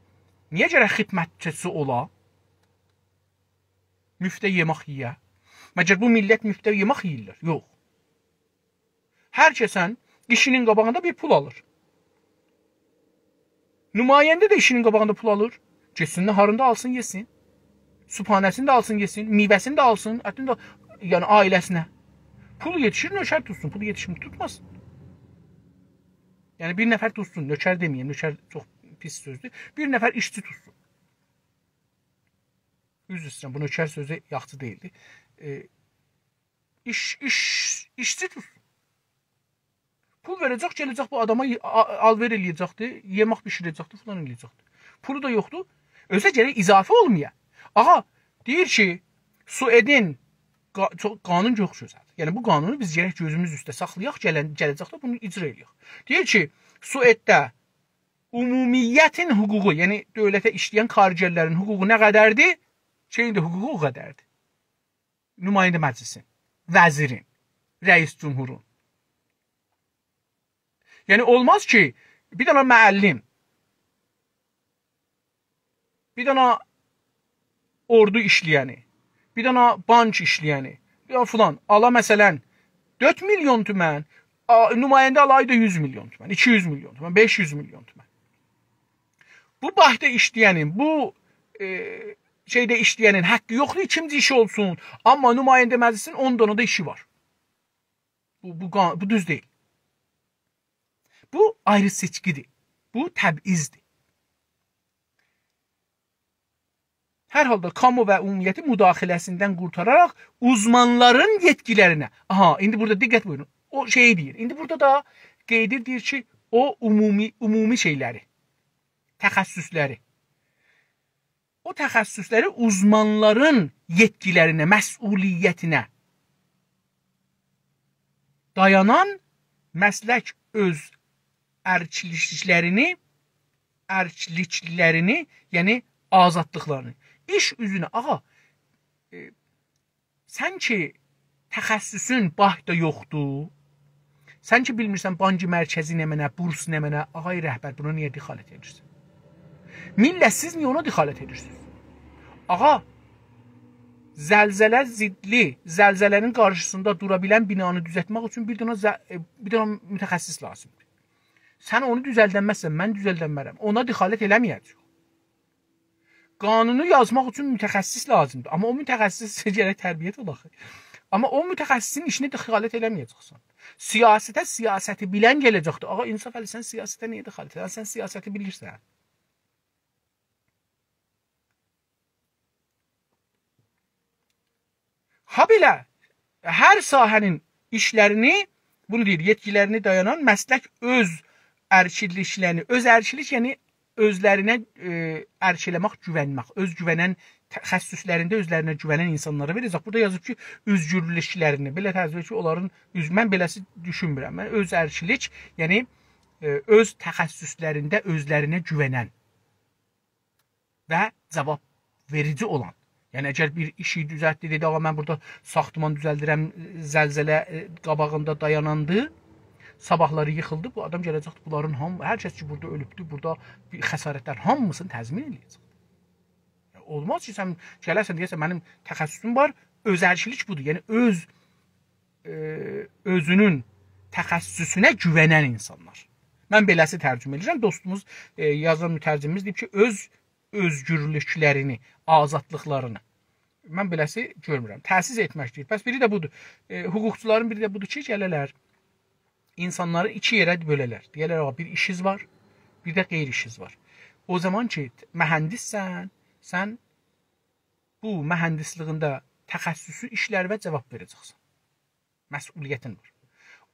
نییه گرک خدمتچیسی اولا؟ مفته یئمک یئیه؟ مگر بو میللت مفته یئمک یئییرلر؟ یوخ. هر کسن ایشینین قاباغیندا بیر پول آلیر. نماینده ده ایشینین قاباغیندا پول آلیر. گئتسین ناهارینی دا آلسین، یئسین. صبحانه‌سینی ده آلسین، یئسین. میوه‌سینی ده آلسین. حتی ده، یعنی عائله‌سینه. پول یئتیشیر، نؤکر توتسون. پول یئتیشمیر، توتماسین. یعنی بیر نفر توتسون، نؤکر دئمه‌یم، نؤکر چوخ پیس سؤزدور. بیر نفر ایشچی توتسون. عذر ایسته‌ییرم، بو نؤکر سؤزو یاخشی دئییلدی. ائ، ایش، ایش، ایشچی توتسون. پول وئره‌جک، گله‌جک بو آداما ی-، آ-، آلوئر ائله‌یه‌جکدی، یئمک بیشیره‌جکدی، فلان ائله‌یه‌جکدی. پولو دا یوخدور. اؤزو ده گرک اضافه اولمایا. آغا، دئییر کی، سوئدین قا-، چو-، قانون چوخ گؤزلدیر. یعنی بو قانونو بیز گرک گؤزوموز اوسته ساخلایاق، گلن، گله‌جکده بونو اجرا ائله‌یک. دئییر کی، سوئدده عمومیتین حقوقو، یعنی دؤولته ایشله‌ین کارگرلرین حقوقو نه قدردیر؟ شئیین ده حقوقو او قدردیر. نماینده مجلسین، وزیرین، رئیس جمهورون. یعنی اولماز کی، بیر دنه معلم، بیر دنه اوردو ایشله‌ینی، بیر دنه بانک ایشله‌ینی، بیر دنه فلان آلا، مثلا، دؤرد میلیون تومن، آ، نماینده آلا آیدا یوز میلیون تومن، ایکی یوز میلیون تومن، بئش یوز میلیون تومن. بو بانکدا ایشله‌ینین، بو، ائ، شئیده ایشله‌ینین حقی یوخدور ایکینجی ایشی اولسون، آمما نماینده مجلسین اون دنه ده ایشی وار. بو، بو قا-، بو دوز دئییل. بو آیری‌سئچکی‌دیر. بو تبعیضدیر. هر حالدا کامو و عمومیتی مداخله‌سیندن قورتاراراق اوزمانلارین یئتکی‌لرینه. آها، ایندی بورادا دقت بویورون. او شئیی دئییر. ایندی بورادا دا قئییدیر، دئییر کی، او عمومی، عمومی شئیلری، تخصصلری، او تخصصلری اوزمانلارین یئتکی‌لرینه، مسئولیتینه دایانان مسلک اؤز ارکلیکلرینی، ارکلیکلرینی، یعنی آزادلیقلارینی. ایش اوزونه، آغا، ائ، سن کی تخصصون بانکدا یوخدور، سن کی بیلمیرسن بانک مرکزی نمنه، بورس نمنه، آغای رهبر، بونا نییه دخالت ائدیرسن؟ میللت، سیز نییه اونا دخالت ائدیرسینیز؟ آغا، زلزله ضدلی، زلزله‌نین قارشیسیندا دورا بیلن بینانی دوزلتمک اوچون بیر دنه ز-، ائ، بیر دنه متخصص لازیمدیر. سن اونو دوزلدنمزسن، من دوزلدنمرم. اونا دخالت ائله‌مه‌یه‌جک. قانونو یازماق اوچون متخصص لازیمدیر. آمما او متخصص گرک تربیت اولا آخی. آمما او متخصصین ایشینه دخالت ائله‌مه‌یه‌جکسن. سیاسته سیاستی بیلن گله‌جکدیر. آغا، انصافعلی، سن سیاسته نییه دخالت ائدیرسن؟ سن سیاستی بیلیرسن. هابئله هر ساحه‌نین ایشلرینی، بونو دئییر، یئتکی‌لرینی دایانان مسلک اؤز ارکلیکلرینی، اؤز ارکلیک، یعنی اؤزلرینه، ائ، ارک ائله‌مک، گوونمک، اؤز گوونن، تخصصلرینده اؤزلرینه گوونن اینسانلارا وئره‌جک. بورادا یازیب کی، اؤزگورلوکلرینی، بئله ترجمه کی، اونلارین اؤز-، من بئله‌سی دوشونمورم. من اؤز ارکلیک، یعنی، ائ، اؤز تخصصلرینده اؤزلرینه گوونن و جواب وئریجی اولان. یعنی، اگر بیر ایشی دوزلتدی، دئدی: «آغا، من بورادا ساختمان دوزلدیرم، زلزله، ائ، قاباغیندا دایاناندی، صاباحلاری ییخیلدی»، بو آدام گله‌جکدی، بونلارین هام-، هر کس کی، بورادا اؤلوبدو، بورادا بیر خسارتلر، هامیسینی تضمین ائله‌یه‌جک. اولماز کی، سن گله‌سن، دئیه‌سن: «منیم تخصصوم وار»، اؤز ارکلیک بودور. یعنی، اؤز ائ، اؤزونون تخصصونه گوونن اینسانلار. من بئله‌سی ترجمه ائدیرم. دوستوموز، ائ، یازان مترجمیمیز دئییب کی، اؤز اؤزگورلوکلرینی، آزادلیقلارینی. من بئله‌سی گؤرمورم. تأسیس ائتمک دئییر. پس بیری ده بودور. ائ، حقوقچولارین بیری ده بودور کی، گله‌لر، اینسانلاری ایکی یئره بؤله‌لر. دئیه‌لر: «آغا، بیر ایشیز وار، بیر ده غیر ایشیز وار.» او زامان کی، مهندسسن، سن بو مهندسلیگینده تخصصی ایشلروه جواب وئره‌جکسن. مسئولیتین وار.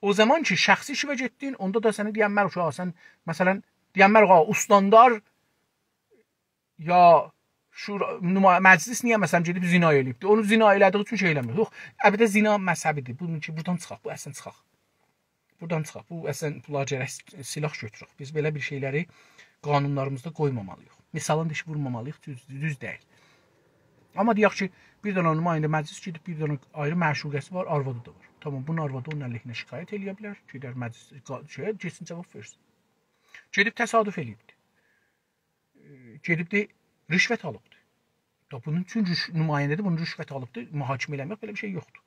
او زامان کی، شخصی ایشیوه گئتدین، اوندا دا سنه دئینمه‌ریک: «آغا، سن، مثلا، دئینمه‌ریک: آغا، استاندار یا شورا، نما-، مجلس نییه، مثلا، گئدیب زنا ائله‌ییبدی؟ اونو زنا ائله‌دیگی اوچون شئی ائله‌میر.» یوخ، البته، زنا مذهبیدیر. بونون اوچون بورادان چیخاق، بو اصلا چیخاق. بورادان چیخاق. بو اصلا بونلار گرک سلاح گؤتورک. بیز بئله بیر شئیلری قانونلاریمیزدا قویمامالی‌ییق. مثالین دیشی وورمامالی‌ییق، دوز، دوز دئییل. آمما دئیک کی، بیر دنه نماینده مجلس گئدیب، بیر دنه آیری معشوقه‌سی وار، آروادی دا وار. تامام، بونون آروادی اونون علیهینه شکایت ائله‌یه بیلر. گئدر مجلس، قا-، شئیه، گئتسین جواب وئرسین. گئدیب تصادف ائله‌ییبدی. ائ، گئدیبدی، رشوت آلیبدی. یا بونون اوچون رش-، نماینده‌دیر، بونو رشوت آلیبدی، محاکمه ائله‌مک، بئله بیر شئی یوخدور.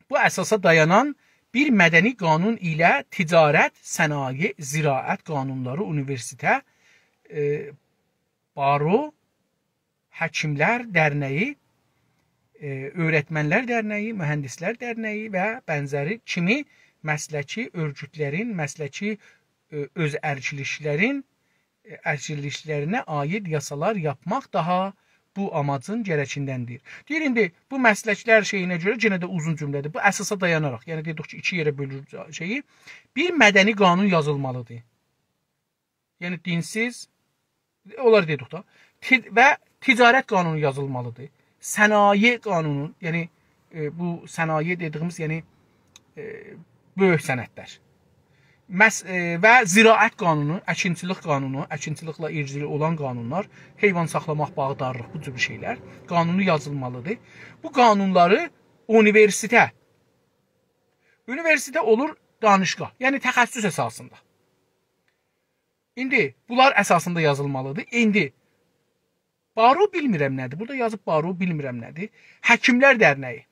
بو اساسا دایانان بیر مدنی قانون ایله تجارت، صنایع، زراعت قانونلاری، اونیوئرسیته، ائ، بارو، حکیملر درنه‌یی، ائ، اؤیرتمنلر درنه‌یی، مهندسلر درنه‌یی و بنزری کیمی مسلکی اؤرگوتلرین، مسلکی، ائ، اؤز ارکلیکلرین ارکلیکلرینه عاید یاسالار یاپماق داها بو آماجین گره‌کیندندیر. دئییر، ایندی بو مسلکلر شئیینه گؤره، یئنه ده اوزون جمله‌دیر. بو اساسا دایاناراق، یعنی دئدیک کی، ایکی یئره بؤلور شئیی، بیر مدنی قانون یازیلمالیدیر. یعنی دینسیز، اونلار دئدیک دا. تی-، و تجارت قانونو یازیلمالیدیر. صنایع قانونو، یعنی، ائ، بو صنایع دئدیگیمیز، یعنی، ائ، بؤیوک صنعتلر. مس-، ائ، و زراعت قانونو، اکینچیلیک قانونو، اکینچیلیکله ایلگیلی اولان قانونلار، حیوان ساخلاماق، باغدارلیق، بو جور شئیلر قانونو یازیلمالیدیر. بو قانونلاری اونیوئرسیته، اونیوئرسیته اولور دانشگاه، یعنی تخصص اساسیندا. ایندی بونلار اساسیندا یازیلمالیدیر. ایندی بارو بیلمیرم نه‌دیر. بورادا یازیب بارو بیلمیرم نه‌دیر. حکیملر درنه‌یی.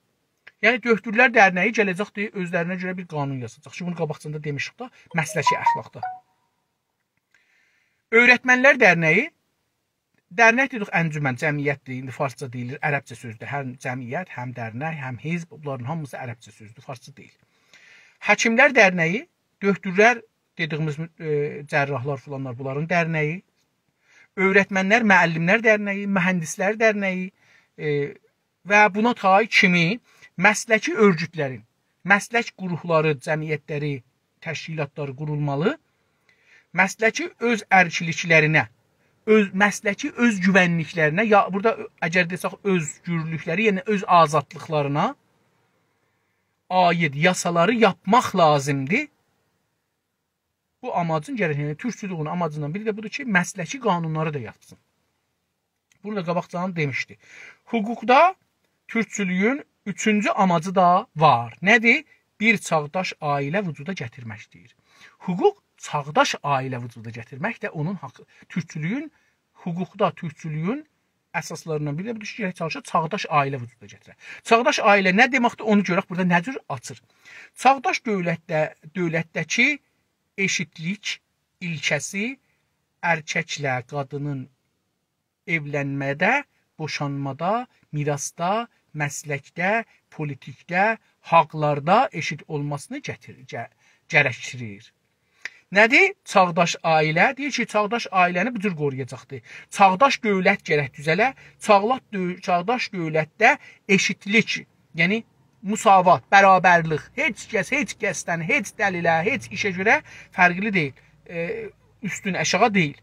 یعنی دؤکتورلر درنه‌یی گله‌جکدیر، اؤزلرینه گؤره بیر قانون یازاجاق. کی، بونو قاباقجادا دئمیشیک دا، مسلکی اخلاقدا. اؤیرتمنلر درنه‌یی، درنک دئدیک، انجمن، جمعیتدیر، ایندی فارسجا دئییلیر، عربجه سؤزدور. هم جمعیت، هم درنک، هم حزب، بونلارین هامیسی عربجه سؤزدور، فارسجا دئییل. حکیملر درنه‌یی، دؤکتورلر دئدیگیمیز، ائ، جراحلار فلانلار، بونلارین درنه‌یی، اؤیرتمنلر، معلملر درنه‌یی، مهندسلر درنه‌یی، ائ، و بونا تای کیمی مسلکی اؤرگوتلرین، مسلک قروپلاری، جمعیتلری، تشکیلاتلاری قورولمالی. مسلکی اؤز ارکلیکلرینه، اؤز، مسلکی اؤز گوونلیکلرینه، یا بورادا اگر دئسک اؤزگورلوکلری، یعنی اؤز آزادلیقلارینا عاید یاسالاری یاپماق لازیمدیر. بو آماجین گرک، یعنی تورکچولویون آماجیندان بیری ده بودور کی، مسلکی قانونلاری دا یازسین. بونو دا قاباقجادان دئمیشدی. حقوقدا تورکچولویون اوچونجو آماجی دا وار. نه‌دیر؟ بیر چاغداش عائله وجودا گتیرمک دئییر. حقوق چاغداش عائله وجودا گتیرمک ده اونون حاقی. تورکچولویون، حقوقدا تورکچولویون اساسلاریندان بیری ده بودور کی، گرک چالیشا چاغداش عائله وجودا گتیره. چاغداش عائله نه دئمکدیر، اونو گؤرک بورادا نه جور آچیر. چاغداش دؤولتده، دؤولتده‌کی ائشیتلیک ایلکه‌سی ارککله قادینین ائولنمه‌ده، بوشانمادا، میراثدا، مسلکده، پولیتیکده، حاقلاردا ائشیت اولماسینی گتیر-، گه-، گرکدیریر. نه‌دیر؟ چاغداش عائله. دئییر کی، چاغداش عائله‌نی بو جور قورویاجاقدیر. چاغداش دؤولت گرک دوزه‌له. چاغلات دؤو-، چاغداش دؤولتده ائشیتلیک، یعنی مساوات، برابرلیک، هئچ کس هئچ کسدن، هئچ دلیله، هئچ ایشه گؤره فرقلی دئییل. ائ، اوستون آشاغی دئییل.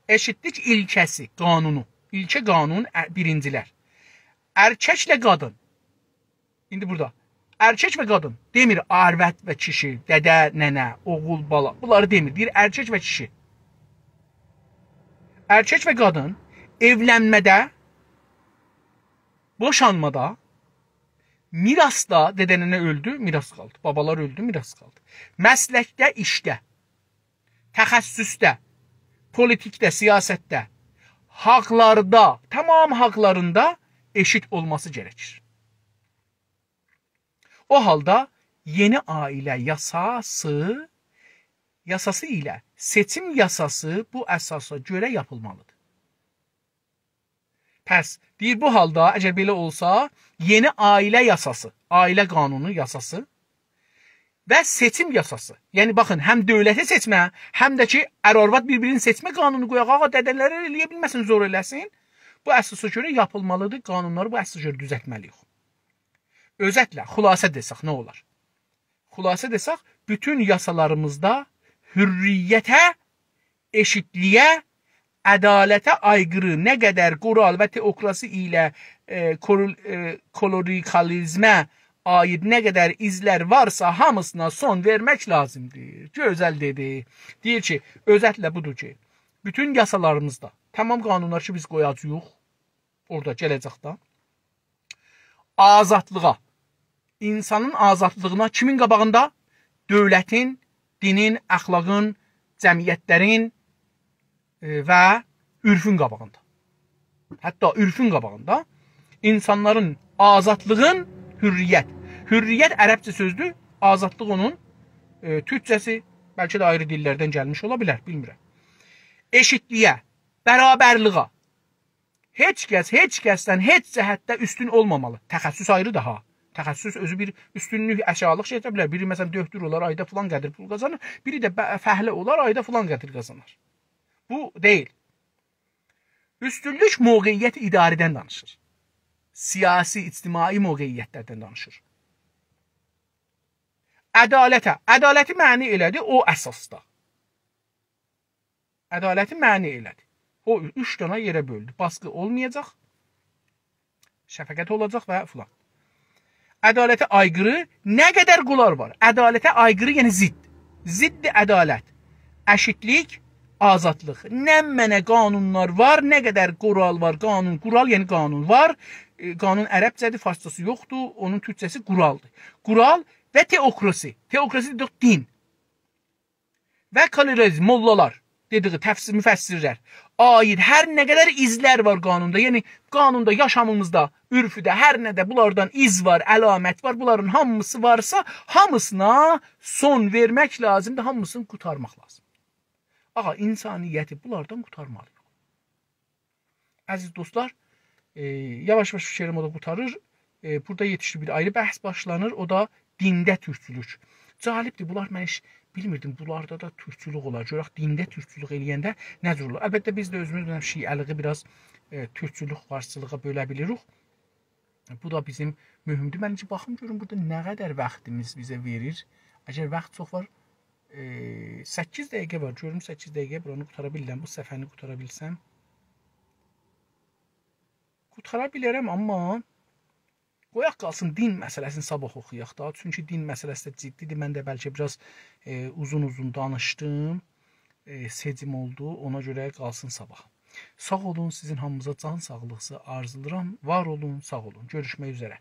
ائشیتلیک ایلکه‌سی، قانونو. ایلکه، قانون، ا، بیرینجی‌لر. ارککله قادین. ایندی بورادا ارکک و قادین دئمیر، آرواد و کیشی، دده، ننه، اوغول، بالا. بونلاری دئمیر. دئییر ارکک و کیشی. ارکک و قادین ائولنمه‌ده، بوشانمادا، میراثدا، دده ننه اؤلدو، میراث قالدی. بابالار اؤلدو، میراث قالدی. مسلکده، ایشده، تخصصده، پولیتیکده، سیاستده، حاقلاردا، تمام حاقلاریندا ائشیت اولماسی گرکیر. او حالدا یئنی عائله یاساسی، یاساسی ایله سئچیم یاساسی بو اساسا گؤره یاپیلمالیدیر. پس، دئییر، بو حالدا، اگر بئله اولسا، یئنی عائله یاساسی، عائله قانونو یاساسی و سئچیم یاساسی. یعنی، باخین، هم دؤولتی سئچمه، هم ده کی، ار-آرواد بیر-بیرینی سئچمه قانونو قویاق. آغا، دده‌لری ائلیه بیلمه‌سین، زور ائله‌سین. بو اساسا گؤره یاپیلمالیدیر، قانونلاری بو اساسا گؤره دوزلتمه‌لی‌ییک. اؤزتله، خلاصه دئسک، نه اولار؟ خلاصه دئسک، بوتون یاسالاریمیزدا حریته، ائشیتلییه، عدالته آیقیری نه قدر قورال و تئوکراسی ایله، ائ، کورول-، ائ، کلریکالیزمه عایید نه قدر ایزلر وارسا، هامیسینا سون وئرمک لازیمدیر. گؤزل دئدی. دئییر کی، اؤزتله بودور کی، بوتون یاسالاریمیزدا، تمام قانونلار کی، بیز قویاجاغیق اورادا گله‌جکده، آزادلیغا، اینسانین آزادلیغینا کیمین قاباغیندا؟ دؤولتین، دینین، اخلاقین، جمعیتلرین، ائ، و عرفون قاباغیندا. حتی عرفون قاباغیندا اینسانلارین آزادلیغین، حریت. حریت عربجه سؤزدور، آزادلیق اونون، ائ، تورکجه‌سی، بلکه ده آیری دیللردن گلمیش اولا بیلر، بیلمیرم. ائشیتلییه، برابرلیغا، هئچ کس، هئچ کسدن، هئچ جهتده اوستون اولمامالی. تخصص آیریدیر ها. تخصص اؤزو بیر اوستونلوک، آشاغیلیق شئی ائده بیلر. بیری، مثلا، دؤکتور اولار، آیدا فلان قدر پول قازانیر. بیری ده ب-، فعله اولار، آیدا فلان قدر قازانیر. بو دئییل. اوستونلوک موقعیت اداره‌دن دانیشیر. سیاسی، اجتماعی موقعیتلردن دانیشیر. عدالته. عدالتی معنی ائله‌دی او اساسدا. عدالتی معنی ائله‌دی. او اوچ دانا یئره بؤلدو. باسقی اولمایاجاق، شفقت اولاجاق و فلان. عدالته آیقیری نه قدر قورال وار؟ عدالته آیقیری، یعنی ضد. ضد عدالت، ائشیتلیک، آزادلیق. نمنه قانونلار وار، نه قدر قورال وار، قانون، قورال، یعنی قانون وار. ائ، قانون عربجه‌دیر، فارسجاسی یوخدور، اونون تورکجه‌سی قورالدیر. قورال و تئوکراسی. تئوکراسی دئدیک، دین. و کلریکالیزم، موللالار، دئدیگی تفسیر، مفسرلر، عایید هر نه قدر ایزلر وار قانوندا، یعنی قانوندا، یاشامیمیزدا، عرفده، هر نه‌ده بونلاردان ایز وار، علامت وار، بونلارین هامیسی وارسا، هامیسینا سون وئرمک لازیمدیر، هامیسینی قورتارماق لازیم. آغا، اینسانیتی بونلاردان قورتارمالی‌ییق. عزیز دوستلار، ائ، یاواش-یاواش فیکریم او دا قورتاریر. ائ، بورادا یئتیشیر بیر آیری بحث باشلانیر، او دا دینده تورکچولوک. جالبدیر، بونلار من هئچ بیلمیردیم، بونلاردا دا تورکچولوک اولار. گؤرک دینده تورکچولوک ائله‌ینده نه جور اولور. البته، بیز ده اؤزوموز، مثلا، شیعه‌لیگی بیر آز، ائ، تورکچولوک، فارسچیلیغا بؤله بیلیریک. بو دا بیزیم مهمدور. من ایندی باخیم گؤروم بورادا نه قدر واختیمیز بیزه وئریر. اگر واخت چوخ وار، ائ، سککیز دقیقه وار. گؤروم سککیز دقیقه بورانی قوتارا بیلیرم. بو صفحه‌نی قوتارا بیلسم. قوتارا بیلرم، آمما قویاق قالسین، دین مسئله‌سینی صاباح اوخویاق دا. چونکی دین مسئله‌سی ده جدی‌دیر. من ده بلکه بیر آز، ائ، اوزون-اوزون دانیشدیم. ائ، سئچیم اولدو. اونا گؤره قالسین صاباح. ساغ اولون، سیزین هامینیزا جان ساغلیغی آرزولاییرام. وار اولون، ساغ اولون. گؤروشمک اوزره.